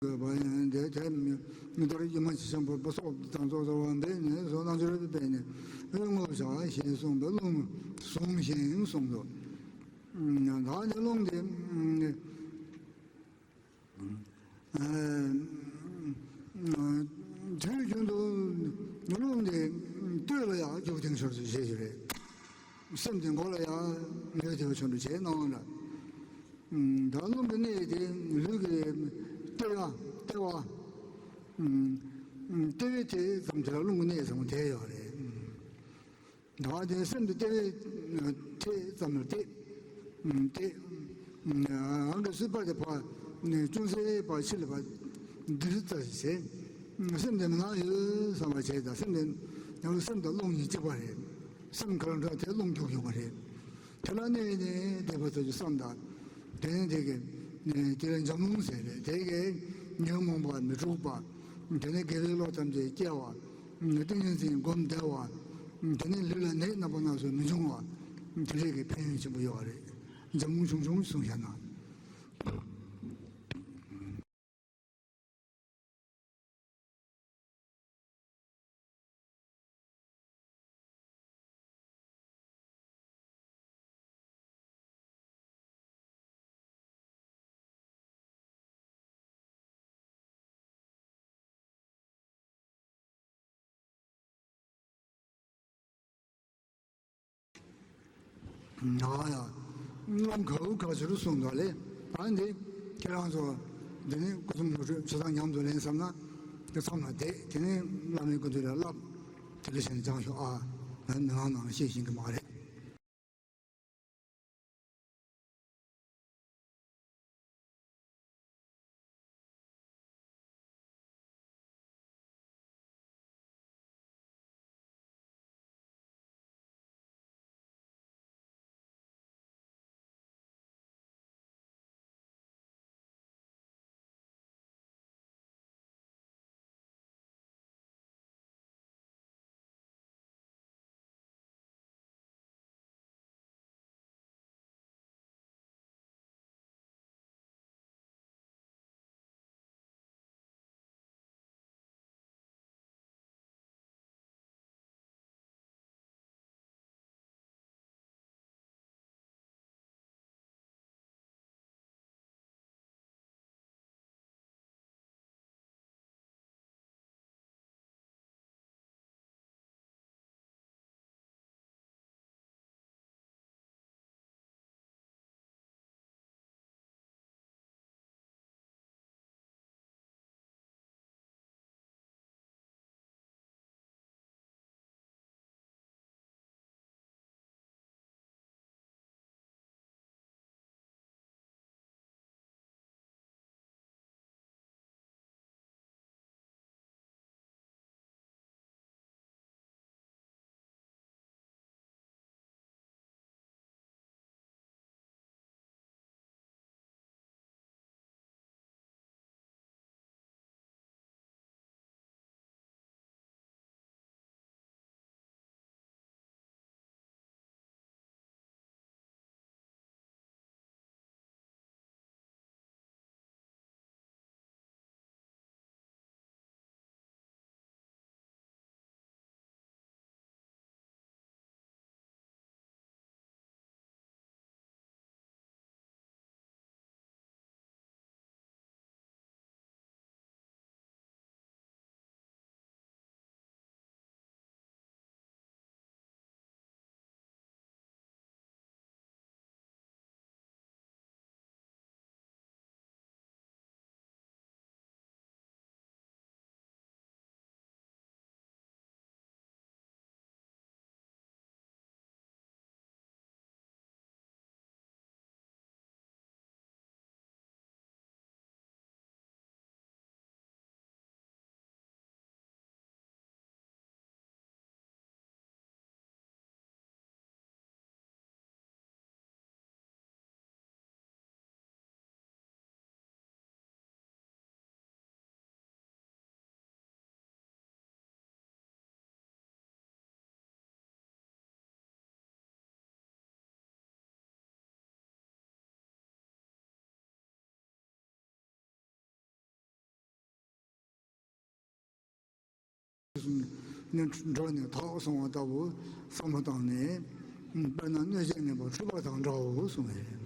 ཡོད་པ་ཡིན་དེ་དེ་མི་མི་ལྟར་སྒྱུ་མ་ཆེན་པོ་སོགས་དང་ཚོགས་གསོག་པ་འབད་ནས་སོགས་རྣམ་འགྱུར་སྦས་ནས་བློ་ངོ་བྱ་ཞེས་གསུངས་པའི་ལུང་གསུངས་ཤིང་གསུངས་སོ། ད་ནི་ལུང་དེ། དུས་རྒྱུན་དུ་ལུང་འདི་ལྟོས་ལ་ཡང་རྒྱུག་ལྡིང་ཤོར་དུ་བྱེད་ཀྱི་རེད། སེམས་དེ་མགོ་ལ་ཡང་ལུས་དེ་བ་ཆུང་དུ་བྱས་གནང་བ་འདྲ། ད་ལུང་གི་གནས་དེ་ལུས་ཀྱི་ལྟེ་བ་ལྟེ་བ། ལྟེ་བའི་ཐད་ཙམ་དེ་ལ་ལུང་གི་གནས་ཙམ་དེ་ཡོད་རེད། ད་དེ་སེམས་དེ་ལྟེ་བའི་ཐད་ཙམ་ལ་ལྟེ། ལྟེ། རང་གི་སྲིད་པ་དེ་ཕར་ཅུང་ཟད་ཕར་ཕྱི་ལ་ཕར་འདིར་ཙམ་བྱས། སེམས་དེ་མི་སྣང་ཡོད་བསམ་པ་བྱས་ད་སེམས་དེ་ཡང་སེམས་དང་རླུང་གཉིས་གཅིག་པ་རེད། སེམས་ག་ལ་འགྲོ་དེ་རླུང་རྒྱུག་ཡོང་བ་རེད། དེ་ལ་གནས་ནས་བསྡད་པ་ཚོ་ཅིག་བསམ་དང་། དེ་ནས་དེ་གི་དེ་ལ་འཇམ་རླུང་ཟེར་རེད་དེ་གི་ཉོན་མོངས་པ་མི་འཁྲུགས་པ། དེ་ནས་དགེ་བའི་བློ་ཐམས་ཅད་སྐྱེ་བ། ཏིང་ངེ་འཛིན་སྒོམ་བདེ་བ། དེ་ནས་ལུས་ལ་ནད་རྣམ་པ་སྣ་ཚོགས་མི་འབྱུང་བ། དེ་འདྲའི་གི་ཕན་ཡོན་ཆེན་པོ་ཡོད་རེད། འཇམ་རླུང་ཆུང་ཆུང་གསུངས་བཞག་ན། ཡ་ཡ། རྣམ་ག་འུ་ག་ཚོད་གསུངས་འདུག་ལེ། ཨ་འདི་ཁྱེད་རང་ཚོ་འདི་ནི་སྐུ་གསུམ་ལུགས་སྲོལ་ཆོས་བཟང་ཉམས་སུ་ལེན་བསམ་ན་དེ་མཚམས་ལ་བསྡད་དེ་ནི་བླ་མའི་སྐུ་མདུན་ལ་བསླབ། དེ་འདྲ་བྱས་ནས་སྦྱངས་ཤོག་ཨ། ང་མི་ངང་ནང་ཤེས་བཞིན་གི་མ་རེད། ནི་འགྲོ་ནས་དག་སོང་བ་ལྟ་བུ་བསམ་བློ་བཏང་ནས། དཔེར་ན་སྣོད་བཅུད་གནས་པ་འཁྲུལ་པ་དང་འདྲའོ་གསུངས་པ་རེད།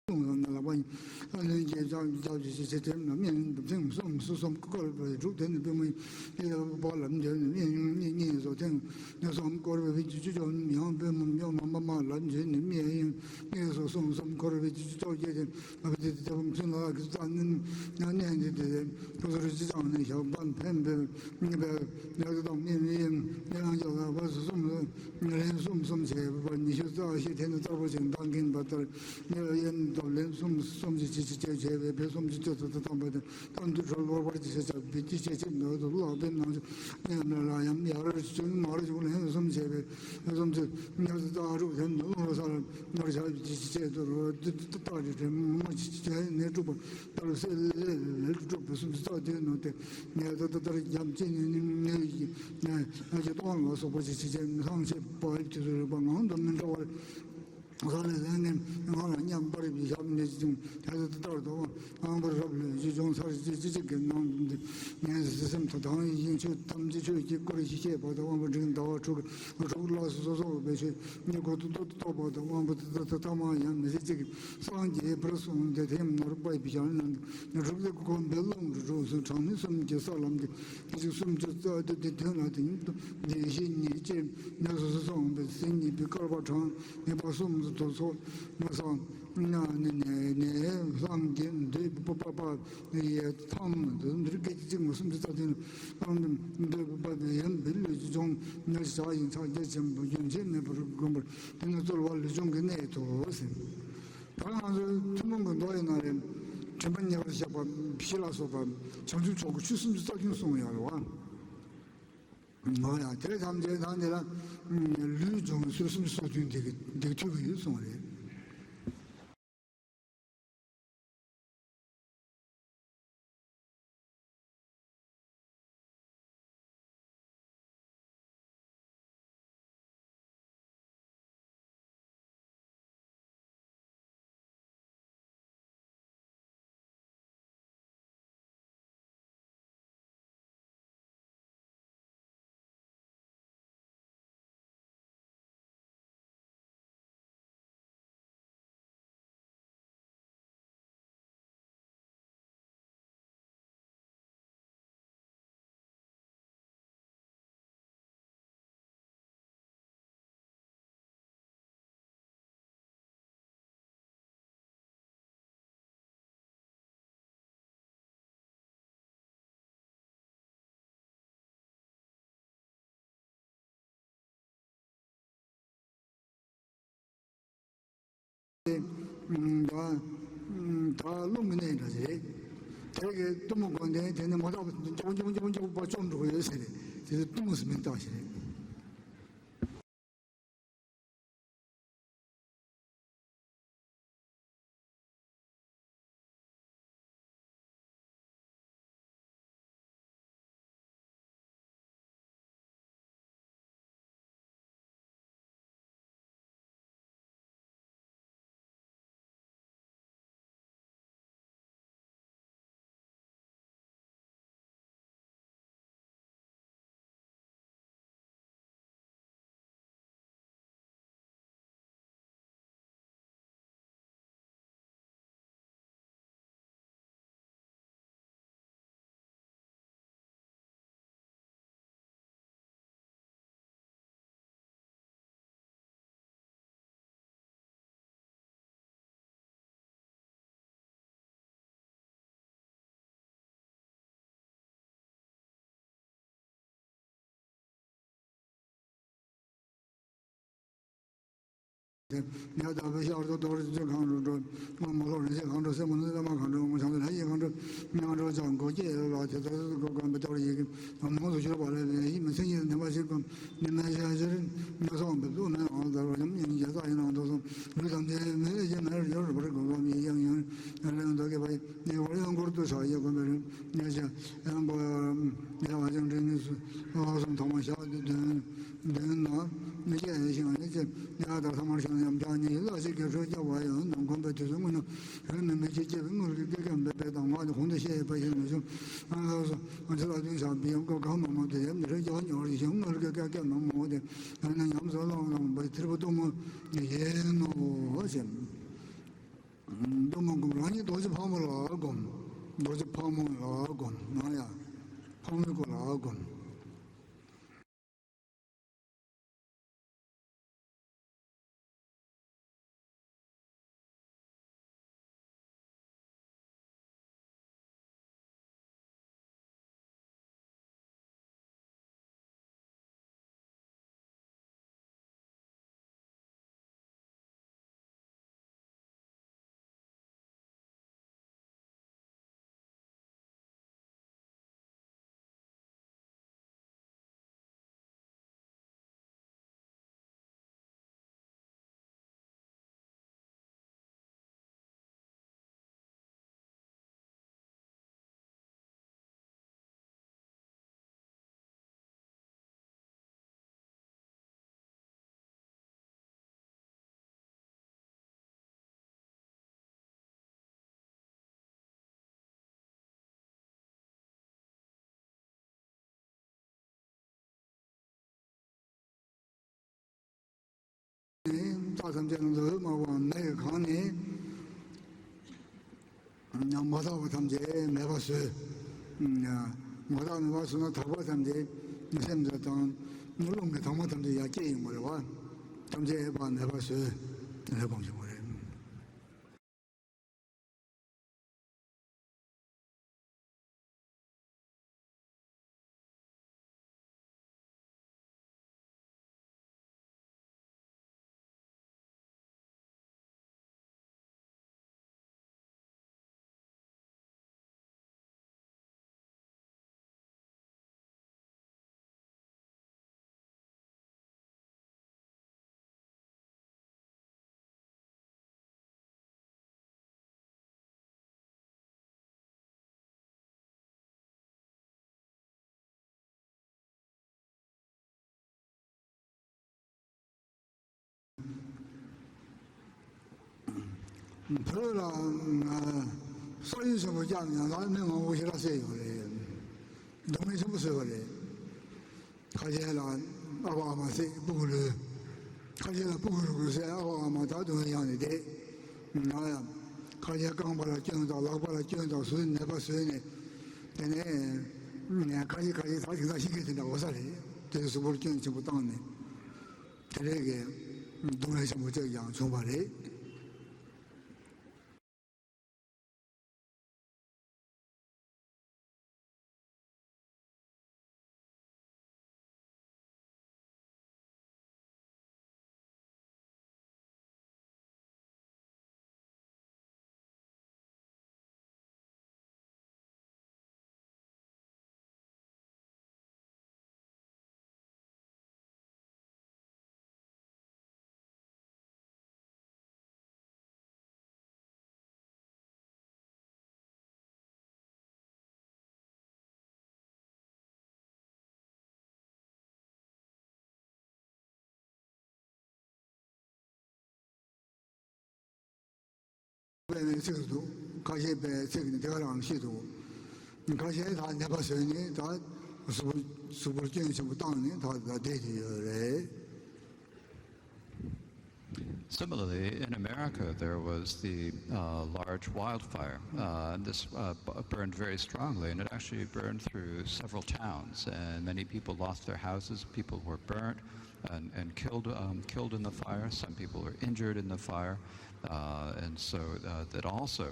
གསུངས་ལ་ལག་པ་ལྷུན་གྱིས་བཅག་བཅག་ཅིག་ཞེས་བྱས་དེ་ནི་སྨིན་ཐེངས་གསུམ་གསུམ་བསྐོར་བའི་དྲུག་དེ་ནི་པུས་མོ་ཡི་ལ་པ་ལམ་དེ་ནི་སྨིན་སྨིན་སྨིན་སོ་ཐེངས་ནི་གསུམ་བསྐོར་བའི་བཅུ་གཅིག་ཡང་པུས་མོ་ཡང་མ་མ་ལམ་དེ་ནི་སྨིན་སྨིན་སོ་གསུམ་གསུམ་བསྐོར་བའི་བཅུ་གཅིག་བཅོ་བརྒྱད་དེ། ཨ་ཕ་དེ་དེ་དེ་བ་མཚན་ལ་གི་རྩ་ནི་ན་གནས་འདི་དེ་དེ་ཁོ་ཚོར་ཅི་ཅང་ནི་ཞག་པ་འཕེན་པའི་སྙིང་པའི་ཡག་དང་སྨིན་སྨིན་ཡང་ཡང་ལ་བ་སུ་གསུམ་ལ་ལན་གསུམ་གསུམ་བྱས་པ་ཉི་ཤུ་རྩ་བཞི་དེ་ནི་རྩ་བོ་ཅན་བདག་གིན་པ་ལྟར། ཉེ་བའི་ཡན་དུ་ལན་གསུམ་གསུམ་གྱི་ཅི་ཅི་བྱས་བྱས་པའི་བེ་གསུམ་གྱི་སྤྱི་ཚོགས་སུ་བཏང་བ་དང་གཏམ་དུ་གྲོལ་བར་བར་གྱི་ཤེས་བྱ་བི་ཅི་ཤེས་ཆེ་ནོ་དུ་ལག་པའི་ནང་དུ་ཉམས་ལ་ཡང་ཡར་བྱུང་མར་བྱུང་ལན་གསུམ་བྱས་པའི་བེ་གསུམ་གྱི་ཉར་དུ་ལྟ་རུ་དེ་ནུ་ལོ་སར་ཉར་བྱ་བི་ཅི་ཤེས་དུ་རོ་དུ་དུ་ལྟ་རི་དྲན་མ་ཅི་བྱས་ནས་དཀྲུག་པ་ལྟར་སེ་ལེ་ལེ་ལེ་དཀྲུག་པའི་གསུམ་གྱི་རྩ་དེ་ནོ་དེ་ཉལ་དུ་ལྟ་ལྟར་རྒྱབ་ཅི་ནས་ནི་ནི་ཡི་ནས་ཡི་སྟོང་ལ་སོགས་པ་ཅི་ཤེས་ཆེ་ནི་ལྷང་ཆེ་པ་ཡི་དུ་རུ་པ་ངང་དུ་མི་འགྲོ་བར། ས་ལས་ལས་ནས་ང་ལ་མཉམ་པར་བཞག་ནས་ཅིང་དེ་ལྟར་དུ་དབང་པོ་རབ་ལུས་ཀྱི་སྦྱོང་ཚར་གཅིག་གཅིག་གཅིག་གི་ནང་དུ་ངས་སེམས་དང་དང་ཡིན་ཆོས་ཐམས་ཅད་ཆོས་ཀྱི་སྐུར་ཞི་བྱེད་པ་དང་དབང་པོ་འབྲིང་ཟླ་བ་དྲུག་དྲུག་ལ་སོ་སོ་བའི་ཆོས་ཉེ་འཁོར་དུ་ཏོག་ཏོག་པ་དང་དབང་པོ་དེ་དག་ཐ་མ་ཡང་མི་ཟད་ཅིག་སངས་རྒྱས་པར་གསུངས་ཏེ་དེ་ནོར་པའི་བྱང་ནས་དྲུག་ལས་གོམས་པའི་རླུང་དུ་གྲོལ་སོང་གྲངས་མེད་གསུམ་གྱི་ས་ལམ་དེ་གཅིག་གསུམ་བཅུ་རྩ་དུ་དེ་དོན་ལ་དེ་ཉིད་དུ་བདེན་བཞི་ཉིད་ཅེས་ནས་སོ་སོ་སོང་བའི་སེམས་ཉིད་པའི་བསྐལ་པ་གྲངས་ངེས་པ་གསུམ་དུ་སོགས་ན་སང་ན་ནི་ནས་ནས་ལྷང་གི་འདོད་པ་པ་པ་ཡི་ཐང་དུ་འདིར་སྐད་ཅིག་མ་གསུམ་གྱི་རྩ་དོན་ལྷང་འདོད་པ་པ་ཡིན་པའི་ལུས་ཀྱི་སྦྱོང་ཉར་བྱ་ཡི་ཕྱག་རྒྱ་ཆེན་པོ་རྒྱུན་ཆད་མེད་པར་བསྒོམ་པར་དེ་ནི་རྩོལ་བ་ལུས་སྦྱོང་གི་གནད་དོ་ཟེར། ད་ང་ཚོའི་ཐུན་མོང་གི་མདོ་ཡི་ནང་ལས་དྲན་པ་ཉེ་བར་བཞག་པ་བཞི་ལ་སོགས་པ་བྱང་ཆུབ་མཆོག་གི་ཆོས་སུམ་ཅུ་རྩ་བདུན་གསུངས་ཡོད་རེད་བ། འོ་ཡ་དེ་ཐམས་ཅད་ཐང་དེ་ལ་ལུས་སྦྱོང་ཚུལ་སུམ་ཅུ་སོ་བདུན་དེ་གི་འདེགས་ཐུབ་ཀྱི་ཡོད་གསུངས་རེད། ད་ད་རླུང་གི་གནས་འདྲ་ཞིག་རེད། དེ་གི་གཏུམ་མོ་སྒོ་ནས་དེ་ནས་མ་དག་པ་ཅོག་ཅོག་ཅོག་ཅོག་པ་བཅོམ་འགྲོ་གི་ཡོད་ཟེར་རེད། དེ་ཚོ་གཏུམ་མོ་ཟེར་མིང་བཏགས་ཤིག་རེད། ཉ་ལྟ་བུའི་ཤར་དུ་གཏོར་ཆུ་གང་རུ་འགྲོ། སྔོན་མ་ལོ་རིན་ཆེན་གང་འགྲོ། སེ་མོ་ནི་ལ་མ་གང་འགྲོ། མོ་བྱང་དུ་ལྷ་ཡི་གང་འགྲོ། མྱང་འགྲོ་ལྕགས་མགོ་སྐྱེས་ལ་དེ་ལྟར་དུ་གོ་གང་བའི་གཏོར་ཡི་གི་མང་དུ་གྱུར་པ་ལས་ཡིད་མི་ཚིམ་ཉིད་ནི་མ་ཞིག་གམ། ནི་མ་ཞག་ཕྱིར་ཉ་སོགས་འབེབས་དུ་མེད་ཨང་དར་བ་འཇམ་ཡང་རྒྱ་ས་ཡིན་ནང་དུ་སོང་ལུས་ཐམས་ཅད་མི་ལས་ཀྱི་མེར་ཡོར་བར་གོ་གམ་ཡི་ཡང་ཡང་ཡང་ལེན་དུ་གི་བ་ཡི་ནི་བར་ཡང་འཁོར་དུ་ས་ཡི་གོ་མེར་ཉ་ཞག་ཡང་གོ་ཡང་བ་ཅང་དྲན་ནི་སུ་ལོ་གསུམ་ཐོག་མ་ཞག་དུ་དོན། མདུན་ན་ནི་སྐྱེ་ཞིང་ནི་སྐྱེ་ཡ་དང་ཐ་མར་ཤང་ཡང་བྱ་ནི་ལ་ཞིག་གི་ཧྲོ་སྐྱ་བ་ཡང་ནམ་གོམ་པའི་དུས་སུ་སྔོན་ན་རོལ་མི་མི་ཅི་སྐྱེ་བའི་དངུལ་གྱི་སྐད་ཀྱང་འབད་པས་དང་མ་ནི་གོང་དུ་བཤད་པ་ཞིག་མི་བྱུང་། ཨ་ལགས་སོ། ང་ཚོ་ལ་དུས་བྱ་བི་ཡང་ཀོ་གང་མ་མོ་དེ་ཡང་ནི་ཧྲོ་སྐྱ་བ་ཉོར་ཞིང་དངུལ་གྱི་སྐད་ཀྱང་མ་མོ་དེ་ཡང་ནི་ཉམས་སུ་བླང་བླང་བའི་ཐེར་པོ་གཏུམ་མོ་ཡིན་ནོ་ཞེས། གཏུམ་མོ་སྒོམ་རང་ཉིད་རྡོ་རྗེ་ཕག་མོ་ལ་སྒོམ། རྡོ་རྗེ་ཕག་མོ་ལ་སྒོམ་ན་ཡ། ཕག་མོའི་སྐོར་ལ་སྒོམ། རྟགས་ཐམས་ཅད་རྣམས་སུ་འོད་དམར་པོའམ་མེ་ཡིས་གང་ནས། མ་དག་པ་ཐམས་ཅད་མེད་པར་བཟོས། མ་དག་མེད་པར་བཟོས་ན་དག་པ་ཐམས་ཅད་སེམས་དང་རླུང་གི་དྭངས་མ་ཐམས་ཅད་ཡར་སྐྱེ་ཡོང་གི་རེད་བ། ཐམས་ཅད་ཡོད་པ་མེད་པར་བཟོས་ལས་སྒོམ་བྱེད་དགོས་རེད། བོད་ལ་ས་ཡུལ་ཆེན་པོ་བསྐྱངས་ཀྱང་ལ་མི་མང་པོ་ཞེ་དྲག་བསད་ཡོད་རེད། སྡུག་བསྔལ་ཆེན་པོ་བཟོས་པ་རེད། ཁ་ཤས་ལ་ཨ་ཕ་ཨ་མ་བསད་སྤུ་གུ་ལུས། ཁ་ཤས་ལ་སྤུ་གུ་ལུས་བསད་ཨ་ཕ་ཨ་མ་ད་དུང་ཡང་ནས་བསྡད། ང་ཡང་ཁ་ཤས་རྐང་པ་ལ་སྐྱོན་དང་ལག་པ་ལ་སྐྱོན་དང་བཟོས་ནད་པ་བཟོས་ནས་དེ་ནས་ཁ་ཤས་ཁ་ཤས་ད་དེང་སང་ཤི་མཁན་དེ་འདྲ་འོ་ས་རེད། དེ་གཟུགས་པོར་སྐྱོན་ཆེན་པོ་བཏང་ནས་དེ་རེད་གི་སྡུག་བསྔལ་ཆེན་པོ་ཅིག་ཀྱང་བྱུང་བ་རེད། པའི་ཚིག་འདུག་ཁ་ཤས་པའི་ཚིག་ནི་དེ་ག་རང་ཤེས་འདུག་ཁ་ཤས་ད་ནད་པ་བཟོས་ནས་ད་གཟུགས་པོ་གཟུགས་པོར་སྐྱོན་ཆེན་པོ་བཏང་ནས་ད་ད་བསྡད་ཀྱི་ཡོད་རེད། Similarly, in America, there was the uh, large wildfire. Uh, and this uh, b- burned very strongly, and it actually burned through several towns, and many people lost their houses. People were burnt and, and killed, um, killed in the fire. Some people were injured in the fire, uh, and so uh, that also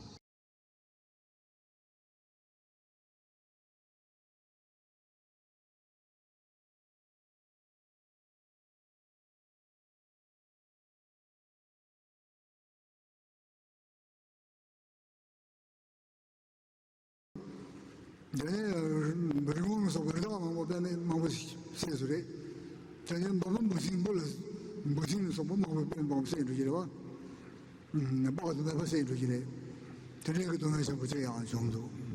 དེ་ནས་རི་བོང་ལ་སོགས་པའི་རི་དྭགས་མང་པོ་དཔེ་མེད་མང་པོ་བསད་སོང་རེད། དེ་ནས་འབའ་མ་འབུ་སྲིན་འབུ་ལ་འབུ་སྲིན་ལ་སོགས་པ་མང་པོ་དཔེ་མང་པོ་བསད་འགྲོ་གི་རེད་བ། དཔག་ཏུ་མེད་པ་བསད་འགྲོ་གི་རེད། དེ་འདྲའི་གི་སྡུག་བསྔལ་ཆེན་པོ་ཅིག་ཡང་བྱུང་འདུག།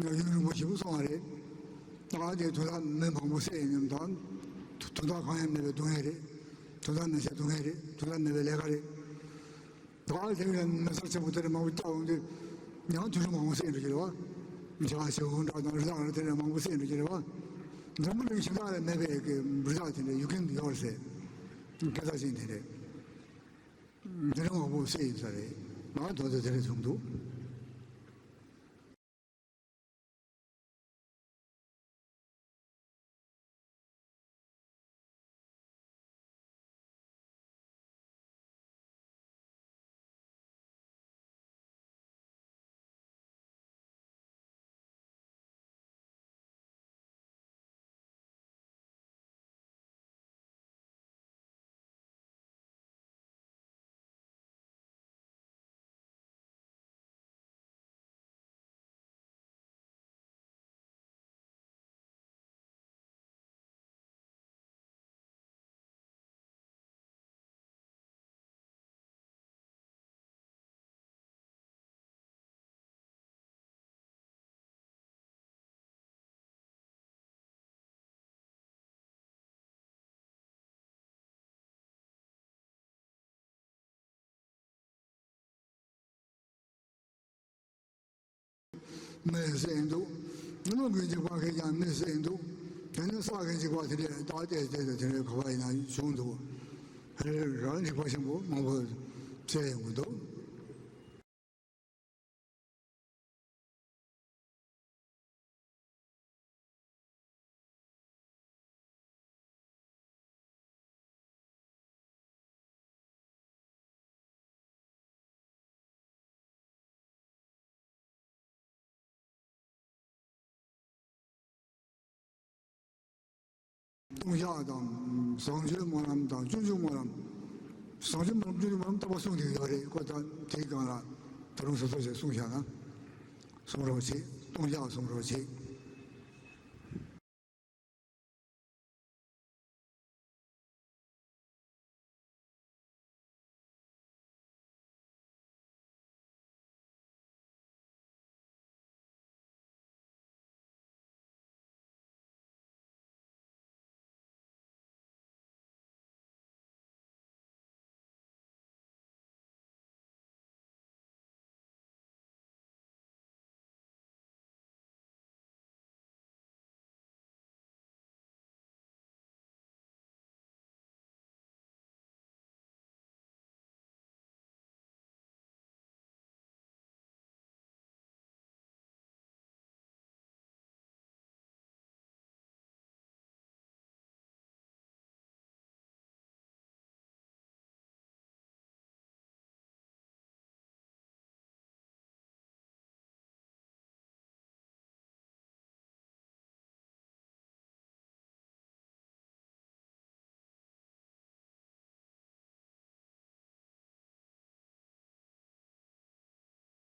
ཡུན་རིང་པོ་ཞེ་པོ་སོང་བ་རེད། ད་ག་དེ་དོན་དག་མི་མང་པོ་བསད་ཡིན་ནམ་དང་། དོན་དག་གང་ཡང་མེད་པའི་སྡུག་བསྔལ་རེད། དོན་དག་མི་བསད་སྡུག་བསྔལ་རེད། དོན་དག་མེད་པའི་ལས་ཀ་རེད། ད་ག་དེ་ཡང་མི་ཚོགས་ཆེན་པོ་དེ་འདྲ་མང་པོ་བཏང་འོང་དུས། ཡང་དུད་འགྲོ་མང་པོ་བསད་འགྲོ་གི་རེད་བ། བྱ་བྱེའུ་འདྲ་དང་རི་དྭགས་ར་དེ་འདྲ་མང་པོ་བསད་འགྲོ་གི་རེད་བ། འཛམ་བུ་གླིང་གཞན་དག་ལ་མེད་པའི་གི་རི་དྭགས་དེ་འདྲ་ཡུལ་ཀུན་ཡོད་རེད་ཟེར། སྐད་གྲགས་ཅན་དེ་འདྲ། འདི་འདྲ་མང་པོ་བསད་ཡིན་ས་རེད། ང་དོན་དུ་དེ་འདྲ་བྱུང་འདུག། མི་བསད་འདུག། རླུང་གི་འཇིགས་པ་གིས་ཀྱང་མི་བསད་འདུག། དེ་ནས་ས་གི་འཇིགས་པ་དེ་འདྲའི་བདག་བསྟན་བསྟན་དང་དེ་འདྲའི་ག་བ་ཡིན་ན་བྱུང་འདུག། རང་འཇིགས་པ་ཆེན་པོ་མང་པོ་བསད་ཡོང་གི་འདུག། ལྟུང་བཤགས་དང་། བཟང་སྤྱོད་སྨོན་ལམ་དང་། སྤྱོད་འཇུག་སྨོན་ལམ། བཟང་སྤྱོད་སྨོན་ལམ། སྤྱོད་འཇུག་སྨོན་ལམ་རྟག་པར་གསུང་གི་ཡོད་རེད། ཁོ་ད་དེའི་སྒང་ལ་ད་རུང་སོ་སོ་ཞིག་གསུང་བཞག་ན། གསུང་རོགས་བྱེད། ལྟུང་བཤགས་གསུང་རོགས་བྱེད།